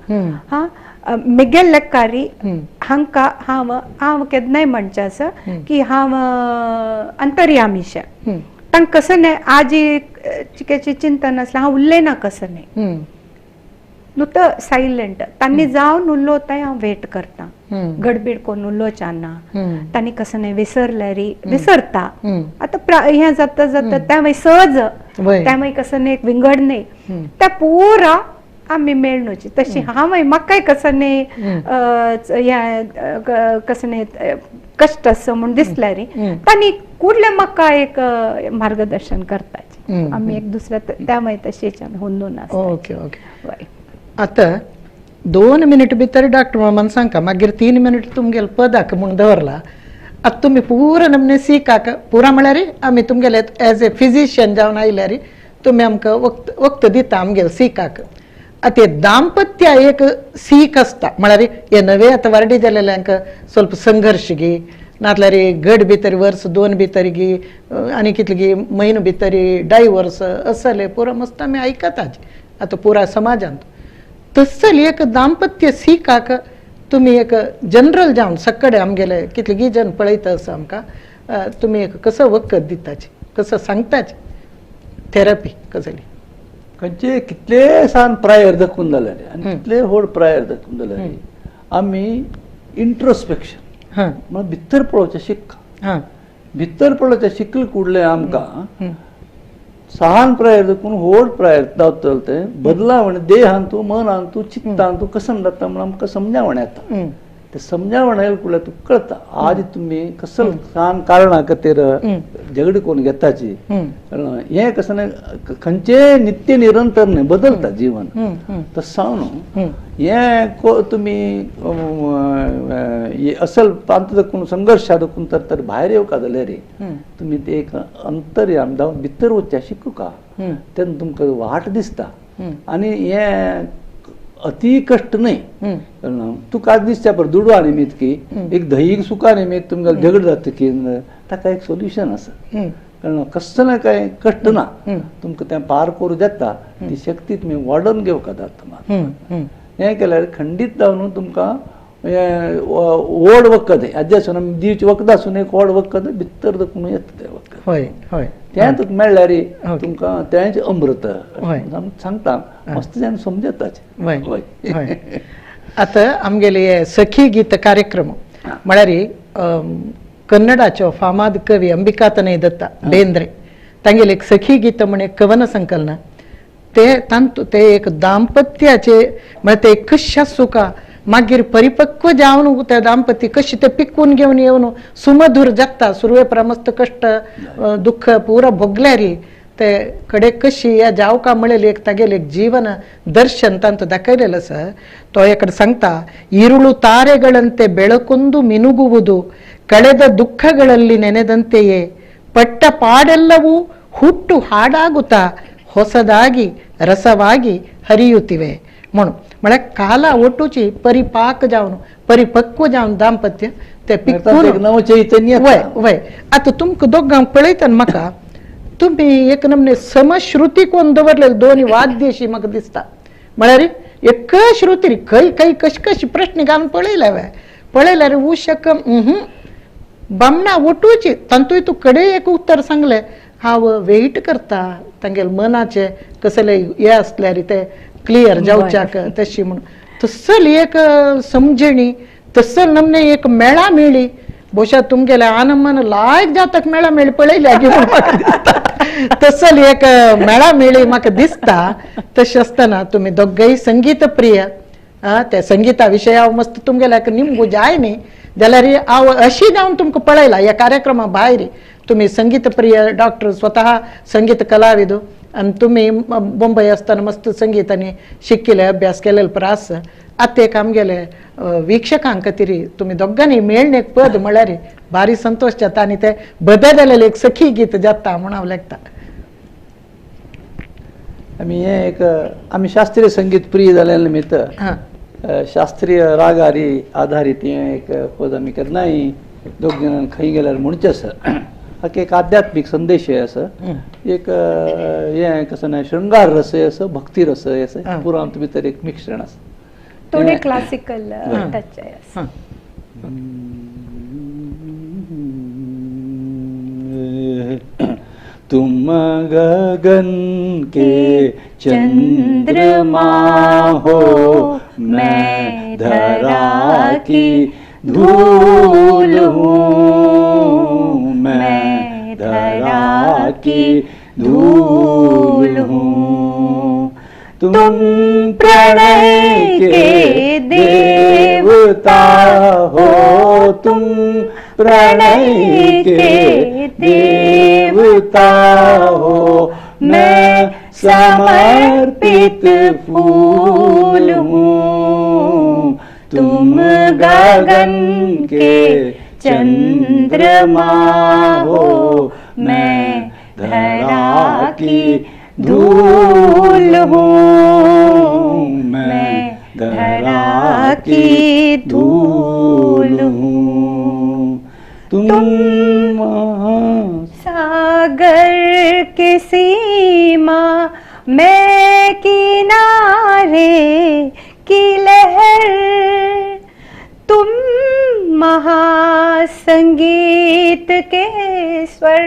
हां मिगेल लेक्कारी हांकां हांव हांव केन्नाय म्हणचें आसा की हांव अंतर्यामीशें तांकां कसं न्हय आजी चिक्याचें चिंतन आसलें हांव उलयना कसं न्हय नुतो सायलंट तांणी जावन उलोवताय हांव वेट करता गडबीड कोन्न उलोवचें ना तांणी कसं न्हय विसरल्यार विसरता. आतां हें जाता जाता त्या मागीर सहज त्या मागीर कसं न्हय एक विंगड न्हय त्या पुरा आमी मेळनूची तशी हांव म्हाकाय कसं न्हय हें कसं न्हय कश्ट आसा म्हूण दिसल्यार तांणी कुडलें म्हाका एक मार्गदर्शन करताचें. आमी एक दुसऱ्या त्या मागीर तशेंच आमी हुंदून आसता. Okay okay. आतां 2 मिनिट भितर डॉक्टर मामान सांगका, मागीर 3 मिनिट तुमगेले पदाक म्हूण दवरला. आतां तुमी पुरा नमने सीकाक पुरा म्हळ्यार आमी तुमगेले एज ए फिजिशियन जावन आयल्यार तुमी आमकां वक्त वक्त दिता आमगेले सीकाक. आतां दाम्पत्य एक सीख आसता म्हळ्यार हे नवे आतां वारडी जाल्ल्यांक स्वल्प संघर्श गी नातल्यार गड भितर वर्स 2 भितर गी आनी कितले गी म्हयनो भितर डायवर्स असले पुरा मस्त आमी आयकताच आतां पुरा समाजांत. तसले एक दाम्पत्य सीखाक तुमी एक जनरल जावन सकडे आमगेले कितले गी जन पळयता आसा आमकां तुमी एक कसो वखद दिताची कसो सांगताची थेरपी कसली खंयचे कितले सान प्रायर दाखोवन जाल्यार आनी कितले व्हड प्रायर दाखोवन जाल्यार आमी इंट्रोस्पेक्शन म्हळ्यार भितर पळोवचें शिक्का. भितर पळोवचें शिकले कुडलें आमकां सहान प्रायर दाखोवन व्हड प्रायर जावतलें तें बदलावण देहांतू मनांतू चित्तांतू कसम जाता म्हण आमकां समजावण येता. ते समजावण येयले कुडलें तुका कळटा आज तुमी कसल सान कारणा खातीर झगडी करून घेताची. हें कसं न्हय खंयचें नित्य निरंतर न्हय बदलता जीवन. तशें न्हू हें तुमी असल प्रांत दाखोवन संघर्शा दाखोवन तर भायर येवका जाल्यार तुमी ते एक अंतर्याम जावन भितर वचचें शिकुका तेन्ना तुमकां वाट दिसता. आनी हें अति कश्ट न्हय तुका आज दिसता पळय दुडवा निमित्त की एक दैहीक सुखा निमित्त तुमकां झगड जाता की ताका एक सोल्युशन आसा. कारण कसलें कांय कश्ट ना तुमकां तें पार करूं जाता ती शक्ती तुमी वाडोवन घेवका जाता. हें केल्यार खंडीत जावन तुमकां हें व्हड वखद आजी आसून आमी दिवचें वखद आसून एक व्हड वखद भितर दाखोवन येता तें वखद. हय हय तें तुका मेळ्ळ्यार तुमकां तेंच अमृत सांगता मस्त जाण समजताचें. हय. आतां आमगेले सखी गीत कार्यक्रम म्हळ्यार कन्नडाचो फामाद कवी अंबिकातनय दत्ता बेंद्रे तांगेले एक सखी गीत म्हण एक कवन संकलन ते तांतू ते एक दाम्पत्याचे म्हळ्यार ते कश्या सुखा मागीर परिपक्व जावन त्या दाम्पत्य कशें ते पिकून घेवन येवन सुमधूर जगता. सुरवे मस्त कश्ट दुःख पुरा भोगल्यार ते कडे कशी या जावका म्हळेली एक तागेले एक जीवन दर्शन तांतू दाखयलेलें आसा. तो एकडे सांगता ಇರುಳು ತಾರೆಗಳಂತೆ ಬೆಳಕೊಂದು ಮಿನುಗುವುದು ಕಳೆದ ದುಃಖಗಳಲ್ಲಿ ನೆನೆದಂತೆಯೇ ಪಟ್ಟ ಪಾಡೆಲ್ಲವೂ ಹುಟ್ಟು ಹಾಡಾಗುತ್ತಾ ಹೊಸದಾಗಿ ರಸವಾಗಿ ಹರಿಯುತ್ತಿವೆ म्हणून म्हळ्यार काला ओटूची परिपाक जावन परिपक्व जावन दाम्पत्य ते पिकून नव चैतन्य. वय वय. आतां तुमकां दोगांक पळयतना म्हाका तुमी एक नमने समश्रुती कोण दवरलेले दोनी वाद्यशी म्हाका दिसता. म्हळ्यार एक श्रुती खंय खंय कशी कशी प्रश्न घालून पळयल्या हांवें पळयल्यार उशक बामणा ओटूची तांतूय तूं कडे एक उत्तर सांगलें हांव वेट करता तांगेले मनाचे कसले हे आसल्यार ते क्लियर जावच्याक तशी म्हणून तसल एक समजणी तसल नमने एक मेळा मेळी. बहुशा तुमगेले आनंदमान लायक जातक मेळा मेळी पळयल्या की म्हूण म्हाका दिसता तसल एक मेळा मेळी म्हाका दिसता. तशें आसतना तुमी दोगय संगीत प्रिय त्या संगीता विशय हांव मस्त तुमगेल्याक निमगू जाय न्ही जाल्यार हांव अशी जावन तुमकां पळयला ह्या कार्यक्रमा भायर तुमी संगीत प्रिय डॉक्टर स्वतः संगीत कलाविद आनी तुमी मुंबय आसतना मस्त संगीत आनी शिकिल्ले अभ्यास केलेले प्रास. आतां एक आमगेले वीक्षकांक खातीर तुमी दोगांनी मेळणे पद म्हळ्यार भारी संतोश जाता आनी ते बदललेले एक सखी गीत जाता म्हूण हांव लेखता. आमी हें एक आमी शास्त्रीय संगीत प्रिय जाल्या निमित्त शास्त्रीय रागारी आधारीत हें एक पद आमी केन्नाय दोग जाणां खंय गेल्यार म्हणचें आसा. हाका एक आध्यात्मीक संदेश आसा. एक हें कसं न्हय शृंगार रस आसा भक्ती रस आसा पुरा आमचे भितर एक मिश्रण आसा. थोडे क्लासिकल टच आसा. तुम गगन के चंद्रमा हो मैं धरा की धूल हूँ मैं धरा की धूल हूँ तुम प्रणय के देवता हो तुम प्रणय के देवता हो मैं समर्पित फूल हूँ। तुम गगन के चंद्रमा हो, मैं धरा की धूल हूँ, मैं धरा की धूल हूँ। तुम सागर के सीमा, मैं किनारे की लहर। तुम महासंगीत के स्वर,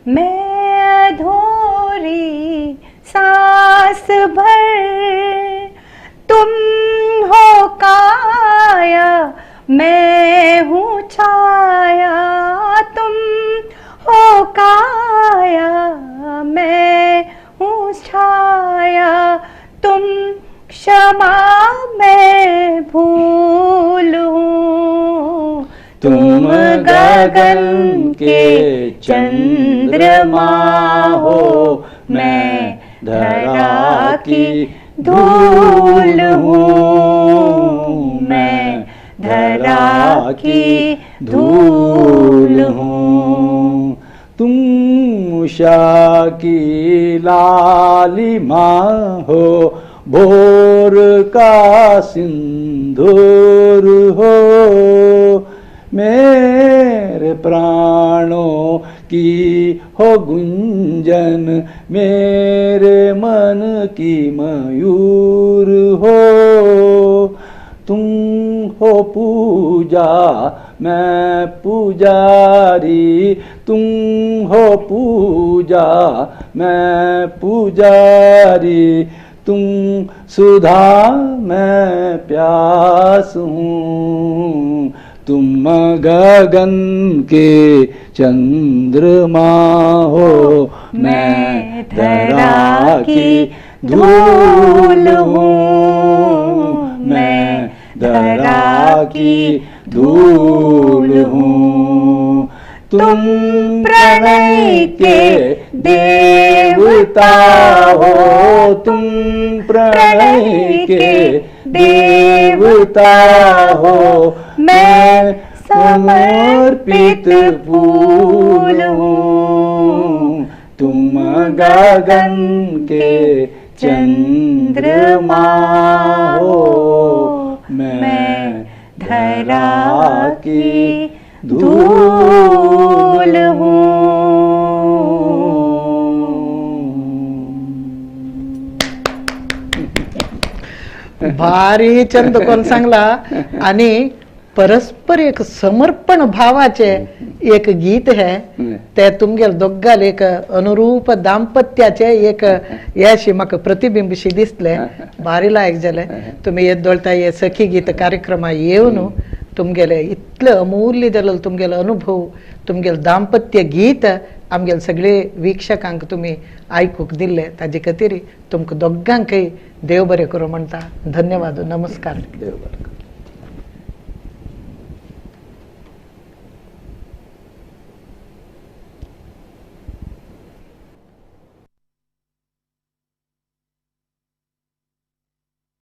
मैं अधूरी सांस भर। तुम हो काया, मैं हूँ छाया। तुम हो काया, मैं हूँ छाया। तुम क्षमा, मैं भूल हूँ। तुम गगन के चंद्रमा हो, मैं धरा की धूल हूँ, मैं धरा की धूल हूँ। तुम उषा की लालिमा हो, भोर का सिंदूर हो। मेरे प्राणों की हो गुंजन, मेरे मन की मयूर हो। तुम हो पूजा, मैं पुजारी। तुम हो पूजा, मैं पुजारी। तुम सुधा, मैं प्यास हूँ। तुम गगन के चंद्रमा हो, मैं धरा की धूल हूँ, मैं धरा की धूल हूँ। तुम प्रणय के देवता हो, तुम प्रणय के देवता हो, मैं समर्पित फूल हूँ। तुम गगन के चंद्रमा हो, मैं धरा की धूल हूँ। भारी चंद कोण सांगला आणि परस्पर एक समर्पण भावाचे एक गीत है ते तुमगेल दोग्गाल एक अनुरूप दाम्पत्याचे एक याशी म्हाका प्रतिबिंबशी दिसले, भारी लायक जाले। तुमी येत दोळता हे सखी गीत कार्यक्रमा येवन तुमगेले इतले अमूल्य जालेलो तुमगेलो अनुभव, तुमगेल दाम्पत्य गीत आमगेले सगळे वीक्षकांक तुमी आयकूंक दिल्ले ताजे खातीर तुमकां दोगांकय देव बरें करूं म्हणटा। धन्यवाद, नमस्कार। देव बरें करूं।